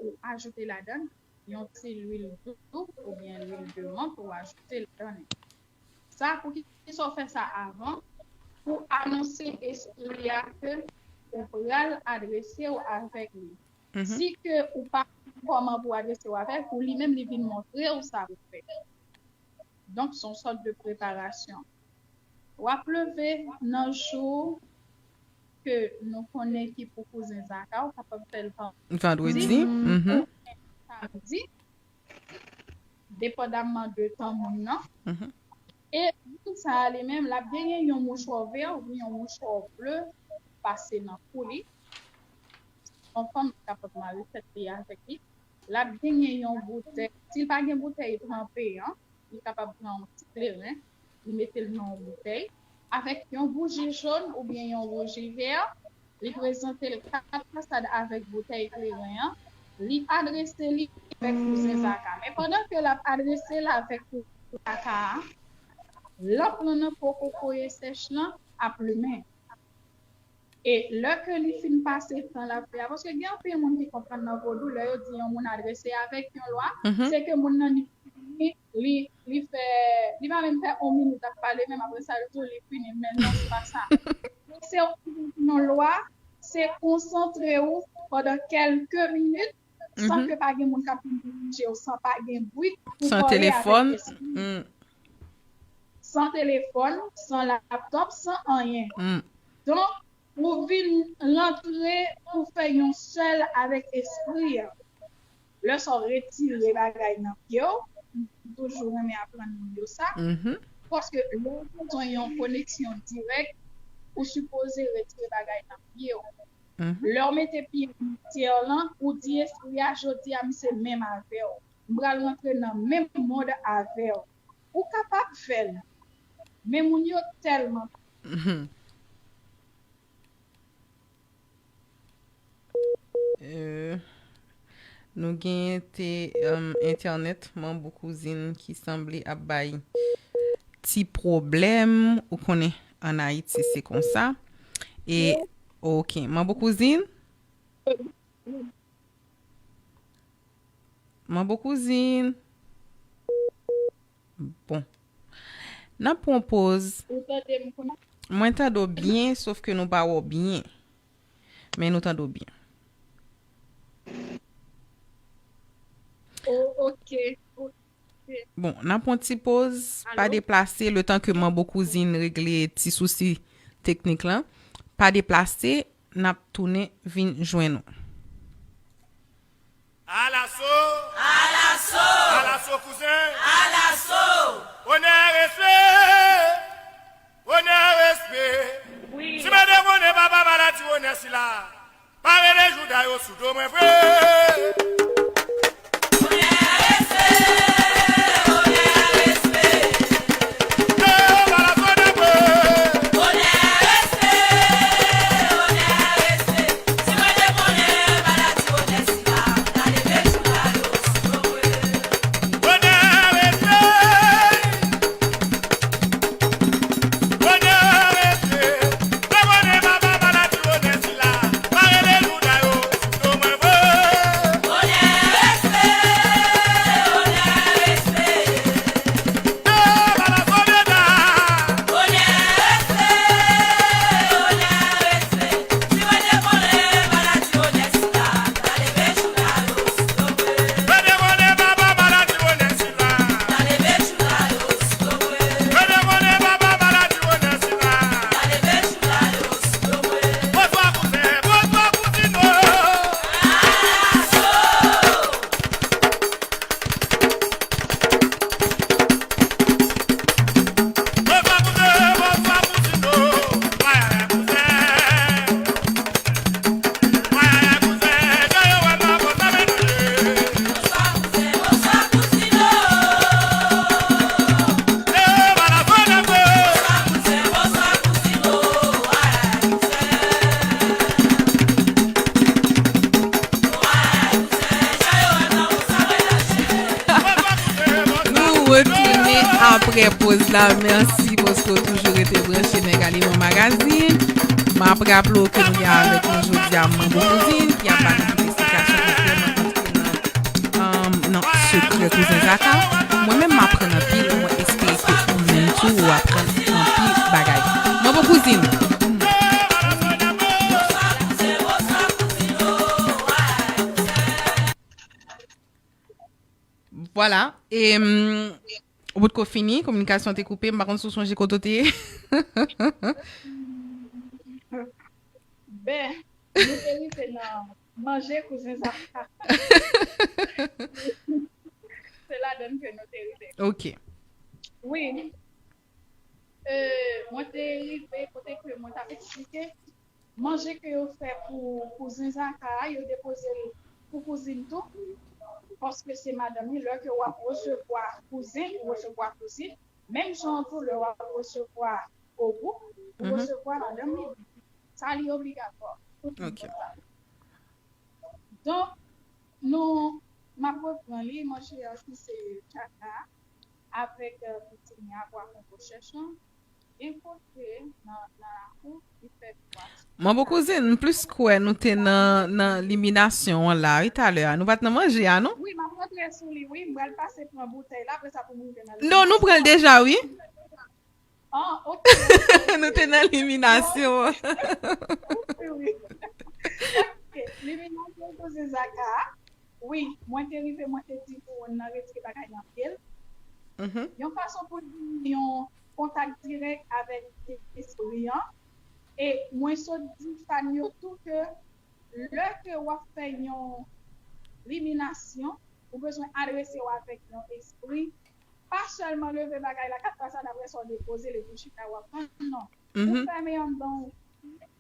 ou ajoute ladan l, yon ti lwil douk oubyen lwil de mant ou ajoute ladan l. Sa, poukisa w fè sa avan? Pou anonse espri a ke ou pral adrese w avèk li. Si ke ou pa konn kòman pou adrese w avèk, pou li menm li vin montre w sa pou fè. Donk, se yon sòt de preparasyon. W ap leve nan jou ke nou konnen ki pou Kouzen Zaka, ou kapab fè l vandredi, oubyen samdi, depandamman de tan moun nan. E moun sa a li menm, l ap genyen yon mouchwa vè oubyen yon mouchwa ble pase nan kou li. Yon fanm ki kapab mare tèt li avèk li. L ap genyen yon boutèy. Si l pa gen boutèy tranpe an, li kapab pran yon ti kleren, li mete l nan yon boutèy, avèk yon bouji jòn oubyen yon bouji vè, li prezante l kat fasad avèk boutèy kleren an, li adrese li avèk Kouzen Zaka. Men pandan ke l ap adrese l avèk Kouzen Zaka a, lanp lan nan poko koye sèch lan ap limen. E lè ke li fin pase tan l ap fè a, paske gen anpil moun ki konprann nan vodou, lè yo di yon moun adrese avèk yon lwa, se ke moun nan li, li, li fè, li pa menm fè yon minit ap pale, menm apre sa, yo di w li fini, men non, se pa sa. Se yon, yon lwa, se konsantre w pandan kèlke minit, san ke pa gen moun k ap vin deranje w, san pa gen bri, pou pale avèk espri. San telefòn, san laptòp, san anyen. Donk, ou vin rantre pou fè yon sèl avèk espri an. Lè sa w retire bagay nan pye w, m toujou renmen aprann moun yo sa, paske lè w bezwen yon koneksyon dirèk, ou sipoze retire bagay nan pye w. Lè w mete pye w nan tè lan, ou di espri a, jodi a, m se menm avè w. M pral rantre nan menm mond avè w. Ou kapab fè l. Men moun yo tèlman... Euh, nou genyen te, um, entènèt, manbo kouzin ki sanble ap bay ti pwoblèm, ou konnen, ann Ayiti, se konsa. E, ok. Manbo kouzin? Manbo kouzin? Bon. N ap pran yon poz. Ou tande m kounye a? Mwen tande w byen, sof ke nou pa wè w byen. Men nou tande w byen. Oh, ok. Ok. Bon, n ap pran ti poz, pa deplase, letan ke manbo kouzin regle ti sousi teknik lan. Pa deplase, n ap tounen vin jwenn ou. Alaso! Alaso! Alaso, kouzen! Alaso! Onè, respe! Onè, respe! Wi. Si mwen te konnen papa maladi onè sila, pa rele jouda yo sou do mwen vre. Nou retounen apre poz la. Mèsi paske w toujou rete branche Nèg Aliman Magazine. M ap raple w ke nou gen avèk nou jodi a Manbo Kouzin ki ap ba nou tout esplikasyon ki vrèman antre nan, um, nan sekrè Kouzen Zaka. Mwen menm m aprann anpil, mwen espere ke ou menm tou ou aprann anpil bagay. Manbo Kouzin. Vwala. E, mm, ou potko fini, kominikasyon te koupe, m pa konn si w sonje kote w te ye. Ben, nou te rive nan manje kouzen Zaka. Se ladan l ke nou te rive. Ok. Wi. E, mwen te rive kote ke mwen t ap eksplike manje ke yo fè pou kouzen Zaka a, yo depoze l pou kouzin tou, paske se madanm li. Lè ke w ap resevwa kouzen, ou resevwa kouzin, menm jan tou lè w ap resevwa ogou, ou resevwa madanm li. Sa li obligatwa. Tout moun konn sa. Donk, nou, m ap reprann li, manje a ki se tchaka avèk, euh, pitimya, pwa kongo chèch lan. Gen kote nan, nan lakou, li fè twa ti. Manbo kouzin, m plis kwè nou te nan, nan liminasyon an la, wi, talè a. Nou pa t nan manje a, non? Wi, m ap rantre sou li, wi. M pral pase pran boutèy la, apre sa pou m rive nan liminasyon. Non, nou pran l deja, wi. Ah, ok. Nou te nan liminasyon an. Wi, wi. Ok, liminasyon kouzen Zaka. Wi, mwen te rive, mwen te di pou moun nan retire bagay nan pye l. Mhm. Yon fason pou l gen yon kontak dirèk avèk espri an. E mwen sot di fan yo tou ke lè ke w ap fè yon liminasyon, ou bezwen adrese w avèk yon espri. Pa sèlman leve bagay la kat fwa sa, apre sa w depoze l epi w chita w ap tann, non. Ou fèmen anndan w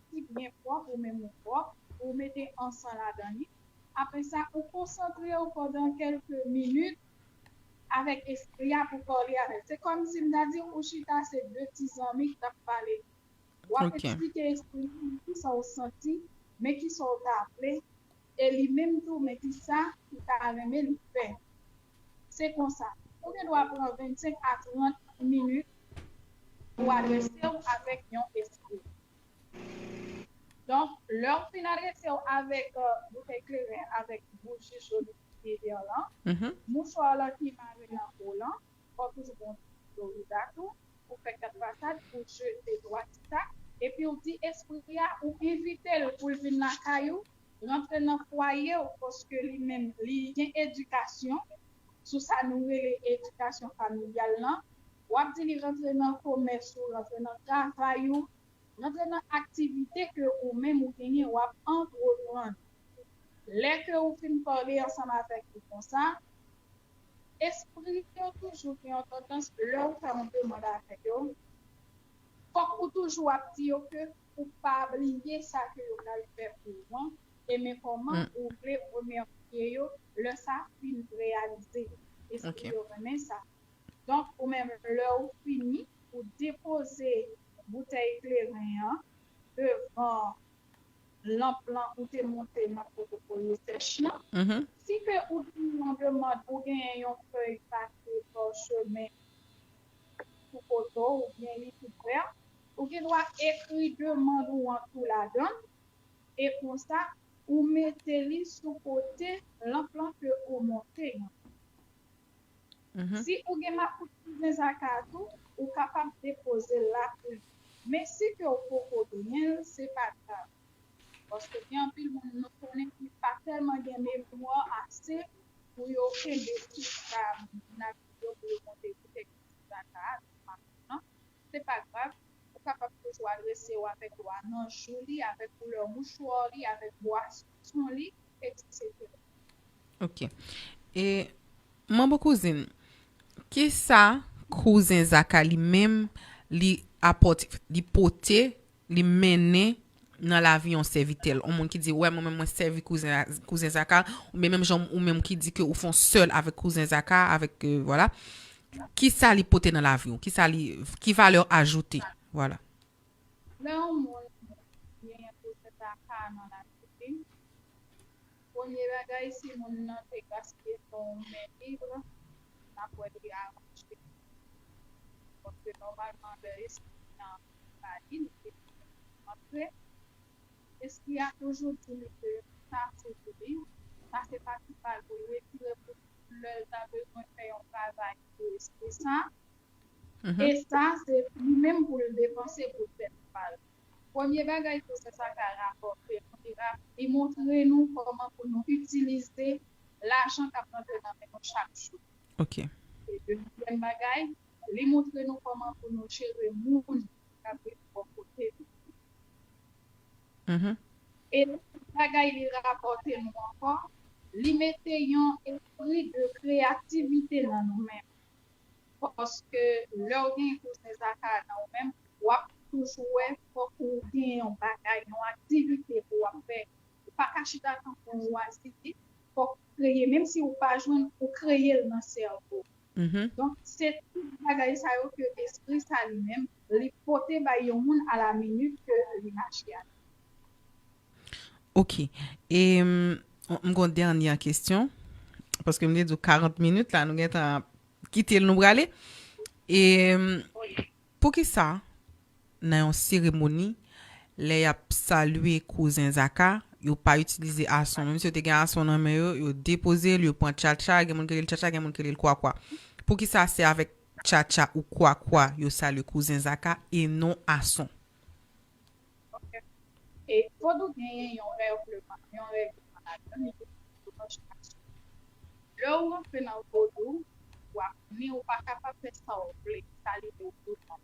ti byen pwòp, ou menm ou pwòp, ou mete ansan ladan li. Apre sa, ou konsantre w pandan kèlke minit avèk espri a pou pale avè l. Se kòmsi m ta di w, ou chita, se de ti zanmi k t ap pale. W ap eksplike espri a men kisa w santi, men kisa w ta vle, e li menm tou, men kisa li ta renmen li fè. Se konsa, ou gen dwa pran vennsenk a trant minit pou adrese w avèk yon espri. Donk, lè w fin adrese w avèk euh, boutèy kleren avèk bouji joli ki te vè lan, mouchwa w lan ki mare nan po w lan, fò w toujou gen yon ti florida tou, pou fè kat fasad, pou jete twa ti tak, epi w di espri a, ou envite l pou l vin lakay ou, rantre nan fwaye w, paske li menm, li gen edikasyon, sou sa nou rele edikasyon familyal lan. W ap di li rantre nan komès ou, rantre nan travay ou, rantre nan aktivite ke ou menm ou genyen, w ap antreprann. Lè ke ou fin pale ansanm avèk li konsa, espri yo toujou gen yon tandans, lè ou fè yon demann avèk yo, fòk ou toujou ap di yo ke ou pa bliye sa ke yo pral fè pou ou an, e men kòman ou vle remèsye yo, lè sa fin reyalize. Espri yo renmen sa. Donk, ou menm, lè ou fini, ou depoze boutèy kleren an devan lanp lan ou te monte nan pwotokòl resèch lan. Si ke ou gen yon demann, ou genyen yon fèy pase pa chemen sou poto oubyen li tou prè, ou gen dwa ekri demann ou an tou ladan l, e konsa, ou mete li sou kote lanp lan ke ou monte an. Si ou gen makout kouzen zaka tou, ou kapab depoze l la pou li. Men si ke w poko genyen l, se pa grav. Paske gen anpil moun nou konnen ki pa tèlman gen memwa ase pou yo kenbe tout sa moun ap di yo pou yo monte tout egzanp zaka a nan makout lan. Se pa grav, ou kapab toujou adrese w avèk lwa nan jou li, avèk koulè mouchwa li, avèk bwason li, etsetera. Ok. E, manbo kouzin, kisa kouzen Zaka li menm li apòte, li pote, li mennen nan lavi yon sèvitè l? Yon moun ki di, wè, mwen menm mwen sèvi kouzen, kouzen Zaka, oubyen menm jan ou menm ki di ke ou fè yon sèl avèk kouzen Zaka, avèk, euh, vwala. Kisa li pote nan lavi w? Kisa li, ki valè ajoute? Vwala. Lè yon moun genyen pwosè zaka nan lavi li, premye bagay, si moun nan te gaspiye tan w men lib, n ap wè li aranje. Paske nòmalman, lè espri nan pa li, li te antre. Espri a toujou di li ke sa se pou li, sa se pati pa l pou l retire pou lè l ta bezwen fè yon travay pou espri sa. E sa, se li menm pou l depanse pou tèt pa l. Premye bagay ke sa ka rapòte nou, li, rap, li montre nou kòman pou nou itilize lajan k ap rantre nan men nou chak jou. Ok. E dezyèm bagay, li montre nou kòman pou nou jere moun k ap viv bò kote nou. E lòt bagay li rapòte nou ankò, li mete yon espri de kreyativite nan nou menm. Paske lè w gen kouzen Zaka nan ou menm, w ap toujou wè fòk ou gen yon bagay, yon aktivite pou w ap fè. Ou pa ka chita tankou yon wazi, fòk ou kreye, menm si ou pa jwenn, ou kreye l nan sèvo. Donk, se tout bagay sa yo ke espri sa li menm, li pote bay yon moun a la minit ke li mache a. Ok. E m gon dènye kesyon, paske m te di w karant minit la, nou gentan kite l, nou prale. E poukisa nan yon seremoni, lè y ap salye kouzen Zaka, yo pa itilize ason? Menm si yo te gen ason nan men yo, yo depoze l, yo pran tchatcha, gen moun ki rele l tchatcha, gen moun ki rele l kwakwa. Poukisa se avèk tchatcha ou kwakwa yo salye kouzen Zaka e non ason? Ok. E vodou genyen yon règleman, yon règleman ladan li, pou chak sou. Lè ou rantre nan vodou, w ap ni ou pa kapab fè sa w vle, sa li di w tou.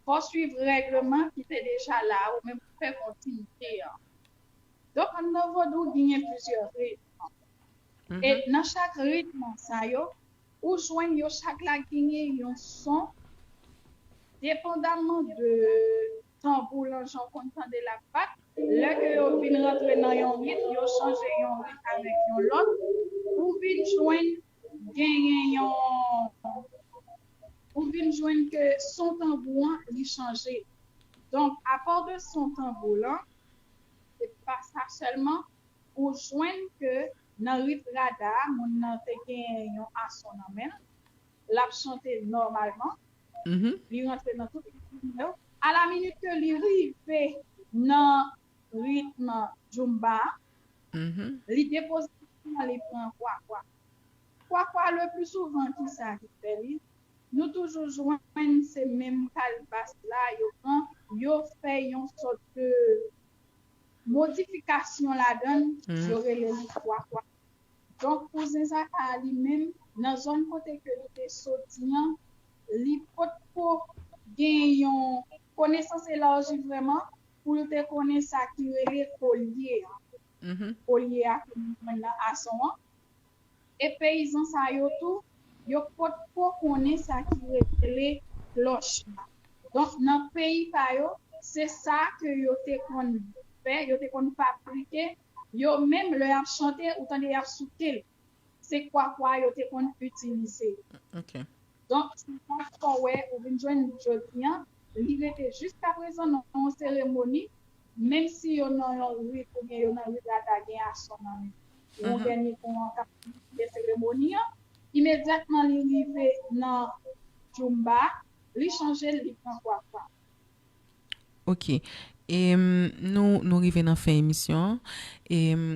Fò w swiv règleman ki te deja la, ou menm pou fè kontinite an. Donk, anndan vodou, genyen plizyè ritm. E nan chak ritm sa yo, ou jwenn yo chak la genyen yon son, depandamman de tanbou lan jan w konn tande l ap bat. Lè ke yo vin rantre nan yon ritm, yo chanje yon ritm avèk yon lòt, ou vin jwenn genyen yon, ou vin jwenn ke son tanbou an li chanje. Donk, apa de son tanbou lan, se pa sa sèlman, ou jwenn ke nan rit rada a, moun nan te gen yon ason nan men l, l ap chante nòmalman, li rantre nan tout ritm yo. A la minit ke li rive nan ritm djoumba, li depoze l, li pran kwakwa. Kwakwa, le pli souvan, ki sa ki fè li? Nou toujou jwenn se menm kalbas la, yo pran, yo fè yon sòt de modifikasyon ladan l, yo rele li kwakwa. Donk, kouzen Zaka a li menm, nan zòn kote ke li te soti an, li potko gen yon konesans elaji vrèman pou l te konnen sa ki rele kolye a. Kolye a ke nou jwenn nan Ason an. E peyizan sa yo tou, yo potko konnen sa ki rele klòch la. Donk, nan peyi pa yo, se sa ke yo te konn fè, yo te konn fabrike. Yo menm, lè y ap chante, ou tande y ap souke l. Se kwakwa yo te konn itilize. Donk, se sa k fè w wè, ou vin jwenn jodi an, li rete jiskaprezan nan yon seremoni, menm si yo nan yon rit oubyen yo nan rit rata, gen Ason nan men. Yon dènye kou an k ap finalize seremoni an, imedyatman li rive nan djoumba, li chanje l, li pran kwakwa. Ok. E, m, nou, nou rive nan fen emisyon an. E, m,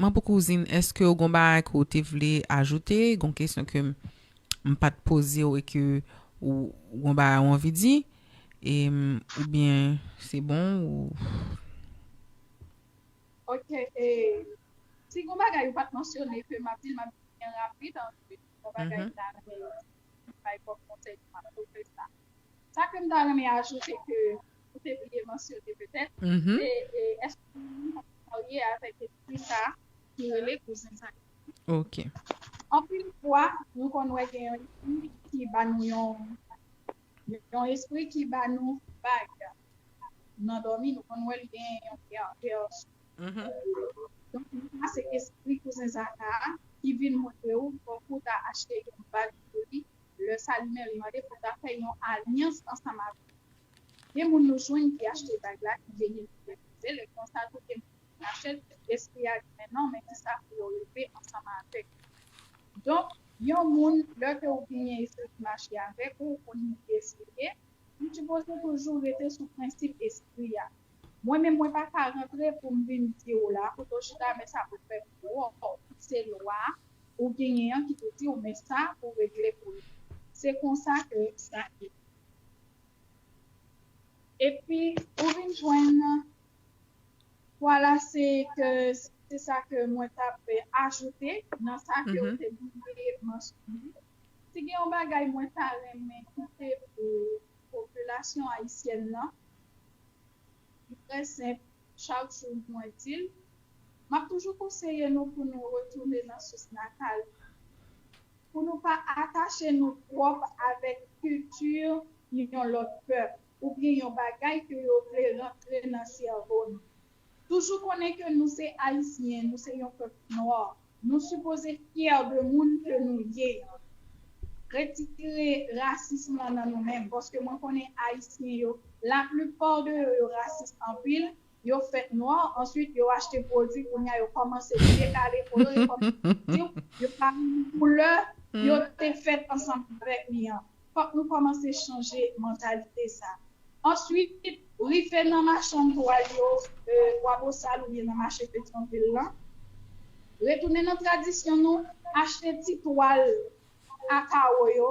Manbo Kouzin, èske w gon bagay ke w te vle ajoute? Gon kesyon ke m, m pa t poze w e ke w, w gon bagay w anvi di? E, m, oubyen se bon ou... Ok, e, si gon bagay ou pa t mansyone ke m ap di l, m ap di l byen rapid, anpil gon bagay m ta renmen bay kòm konsèy pou m ap pwopoze sa. Sa ke m ta renmen ajoute ke ou te bliye mansyone petèt, se, e, èske ou marye avèk espri sa ki rele kouzen sa? Ok. Anpil fwa, nou konn wè gen yon espri ki ba nou yon, yon espri ki ba nou bag. Nan dòmi, nou konn wè l gen yon kè, kè. Donk, sa se espri kouzen Zaka a ki vin montre ou fòk ou ta achte yon bag pou li. Lè sa li menm li mande pou ta fè yon alyans ansanm avè l. Gen moun nou jwenn ki achte bag la, ki vini refize l, e konsa tou gen moun ki achte l, espri a di men non, men kisa pou yo rive ansanm avèk. Donk, yon moun, lè ke ou genyen espri ki mache avèk ou, ou konn li eseye, ou sipoze toujou rete sou prensip espri a. Mwen menm, mwen pa ka rantre pou m vin di w la, kote w chita, men sa pou fè pou ou, se lwa ou genyen an ki pou di w, men sa pou regle pou li. Se konsa ke sa ye. Epi, ou vin jwenn, vwala, se ke, se sa ke mwen t ap ajoute nan sa ke w te bliye mansyone. Si gen yon bagay mwen ta renmen kite pou popilasyon ayisyèn nan, li trè senp, chak jou mwen di l, m ap toujou konseye nou pou nou retounen nan sous natal nou, pou nou pa atache nou twòp avèk kilti yon lòt pèp oubyen yon bagay ke yo vle rantre nan sèvo nou. Toujou konnen ke nou se Ayisyen, nou se yon pèp nwa. Nou sipoze fyè de moun ke nou ye. Retire rasism lan nan nou menm, paske mwen konnen Ayisyen yo, laplipa de yo, yo rasis anpil, yo fèt nwa, answit yo achte pwodui, kounye a yo kòmanse dekale po yo, yo kòmanse di w, yo pa renmen koulè yo te fèt ansanm avèk li an. Fòk nou kòmanse chanje mantalite sa. Answit, rive nan machann twal yo, e, Bwa Bosal oubyen nan mache Petyonvil lan. Retounen nan tradisyon nou, achte ti twal a kawo yo,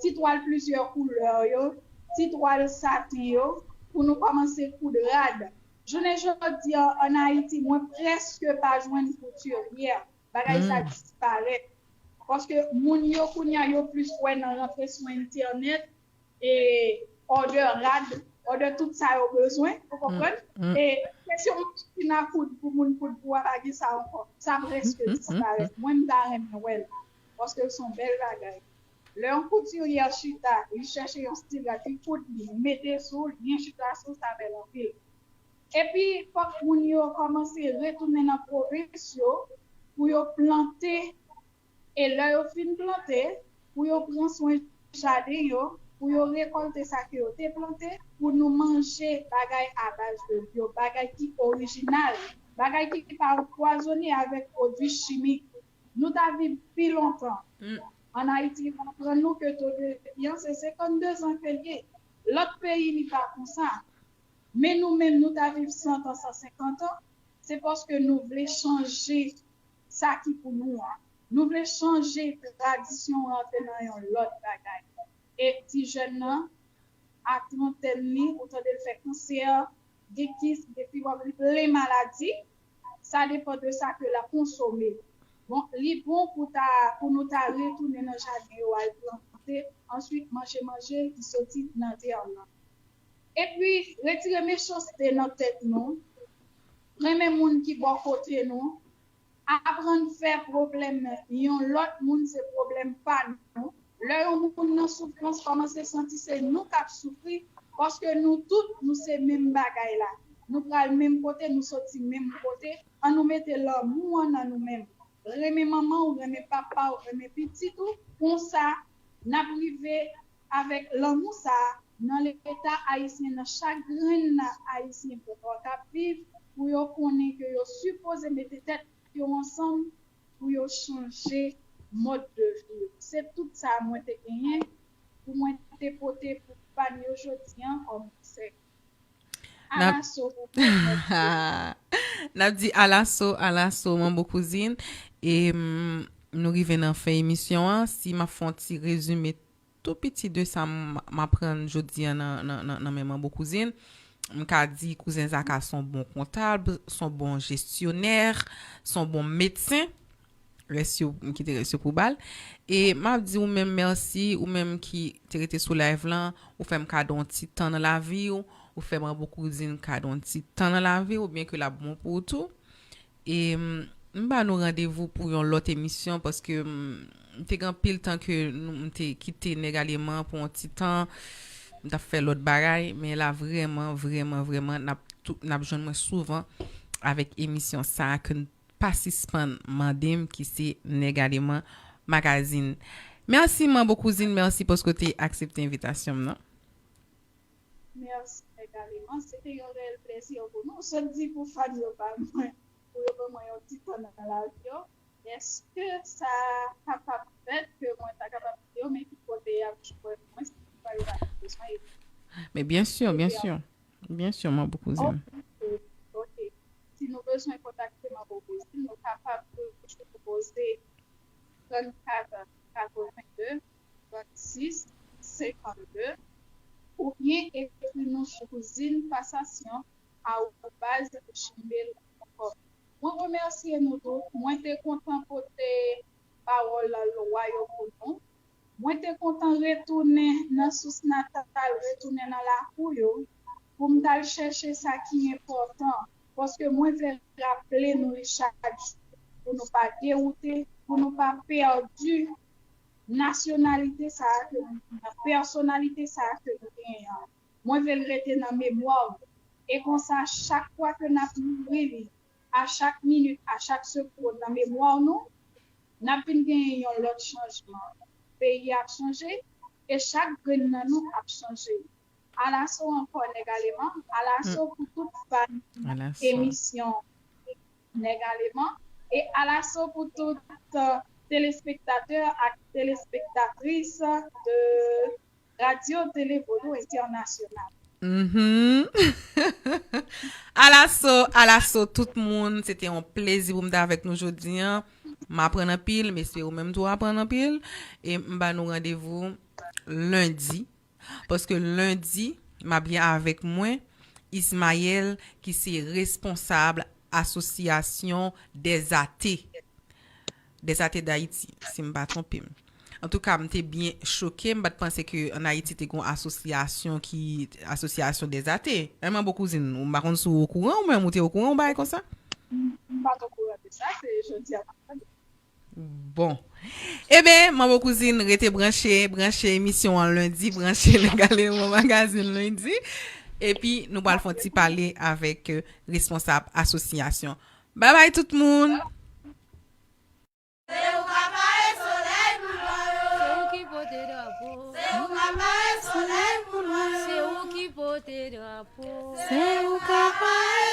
ti twal plizyè koulè yo, ti twal saten yo, pou nou kòmanse koud rad. Jounen jodi a, ann Ayiti, mwen prèske pa jwenn koutiryè. Bagay sa disparèt. Paske moun yo kounye a, yo plis kwè nan rantre sou entènèt, e òdè rad, òdè tout sa yo bezwen, ou konprann? E kesyon machin a koud pou moun koud pou w a, pa gen sa ankò. Sa prèske disparèt. Mwen, m ta renmen wè l. Paske l se yon bèl bagay. Lè yon koutiryè chita, li chèche yon stil rad, li koud li, li mete sou, li byen chita sou, sa bèl anpil. Epi, fòk moun yo kòmanse retounen nan pwovens yo pou yo plante, e lè yo fin plante, pou yo pran swen jaden yo, pou yo rekòlte sa ke yo te plante, pou nou manje bagay a baz de byo, bagay ki orijinal, bagay ki pa anpwazone avèk pwodui chimik. Nou ta viv pi lontan. Ann Ayiti, yo aprann nou ke to de vi an se senkannde zan ke l ye. Lòt peyi, li pa konsa. Men nou menm, nou ta viv san tan, san senkant an, se paske nou vle chanje sa ki pou nou an. Nou vle chanje tradisyon an, antre nan yon lòt bagay. E ti jèn nan, a trantèn li, ou tande l fè kansè, gen kis, gen fibwòm, li plen maladi. Sa depann de sa ke l ap konsome. Bon, li bon pou ta, pou nou ta retounen nan jaden yo al plante, answit manje manje ki soti nan tè nan. Epi, retire mechanste nan tèt nou, renmen moun ki bò kote nou, aprann fè pwoblèm yon lòt moun se pwoblèm pa nou. Lè yon moun nan soufrans, kòmanse santi se nou k ap soufri, paske nou tout, nou se menm bagay la. Nou pral menm kote, nou soti menm kote. An nou mete lanmou an nan nou menm. Renmen manman w, renmen papa w, renmen pitit ou. Konsa, n ap rive avèk lanmou sa a nan Leta ayisyen, nan chak grenn ayisyen k ap viv, pou yo konnen ke yo sipoze mete tèt yo ansanm pou yo chanje mòd de vi yo. Se tout sa mwen te genyen pou mwen te pote pou fanm yo jodi a kòm konsèy. N ap Alaso pou fanm yo. N ap di alaso, alaso, manbo kouzin. E mm, nou rive nan fen emisyon an. Si m ap fè yon ti rezime tou piti de sa m, m aprann jodi a nan, nan, nan, nan men manbo kouzin. M ka di kouzen Zaka s on bon kontab, s on bon jesyonè, s on bon medsen. Rès yo, m kite rès yo pou ba l. E m ap di ou menm mèsi, ou menm ki te rete sou live lan, ou fè m kado yon ti tan nan lavi w, ou fè manbo kouzin kado yon ti tan nan lavi w, byen ke l ap bon pou ou tou. E mm, m ba nou randevou pou yon lòt emisyon paske mm, m te gen anpil tan ke nou, m te kite Nèg Aleman pou yon ti tan. M t ap fè lòt bagay, men la vrèman, vrèman, vrèman, n ap tou, n ap jwenn mwen souvan avèk emisyon sa a ke n pa sispann mande m ki se Nèg Aleman Magazine. Mèsi manbo kouzin, mèsi paske w te aksepte envitasyon m nan. Mèsi Nèg Aleman, se te yon reyèl plezi pou nou. Sot di pou fanm yo ba mwen, pou yo ban mwen yon ti tan nan lavi yo. Èske sa kapab fèt ke mwen ta kapab di yo, men ki kote y ap jwenn mwen, si toutefois yo ta bezwen ede? Men byen si, byen si. Byen si, manbo kouzin. Ok, ok. Si nou bezwen kontakte manbo kouzin, nou kapab toujou konpoze trannkat katrevenndde trannsis senkannde oubyen ekri nou sou kouzin pasasyon arobaz gmail pwen kòm. Mwen remèsye nou tout. Mwen te kontan pote pawòl lwa yo pou nou. Mwen te kontan retounen nan sous natal, retounen nan lakou yo, pou m t al chèche sa ki enpòtan, paske mwen vle raple nou li chak jou, pou nou pa dewoute, pou nou pa pèdi nasyonalite sa a ke nou genyen, pèsonalite sa a ke nou genyen an. Mwen vle l rete nan memwa nou. E konsa, chak fwa ke n ap mouri li, a chak minit, a chak segonn nan memwa nou, n ap vin genyen yon lòt chanjman. Peyi a ap chanje, e chak grenn nan nou ap chanje. Alaso ankò, Nèg Aleman, alaso pou tout fan emisyon Nèg Aleman, e alaso pou tout, euh, telespektatè ak telespektatris de Radio Télé Vodou International. Mhm. Alaso, alaso tout moun, se te yon plezi pou m t avèk nou jodi a. M aprann anpil, m espere ou menm tou aprann anpil. E m ba nou randevou lendi. Paske lendi, m ap gen avèk mwen Ismaël ki se responsab asosyasyon dèzate. Dèzate Dayiti, si m pa twonpe m. Antouka, m te byen choke, m pa t panse ke ann Ayiti te gen yon asosyasyon ki, asosyasyon dèzate. Manbo kouzin, ou m pa konn si w okouran, ou menm ou te okouran yon bagay konsa? M pa t okouran de sa, se jodi a m aprann. Bon. Eben, manbo kouzin, rete branche, branche emisyon an lendi, branche Nèg Aleman Magazine lendi. Epi, nou pral fè yon ti pale avèk, euh, responsab asosyasyon. Babay tout moun! Se ou k ap pare solèy pou nou. Se ou ki pote drapo. Se ou k ap pare solèy pou nou. Se ou ki pote drapo. Se ou k ap pare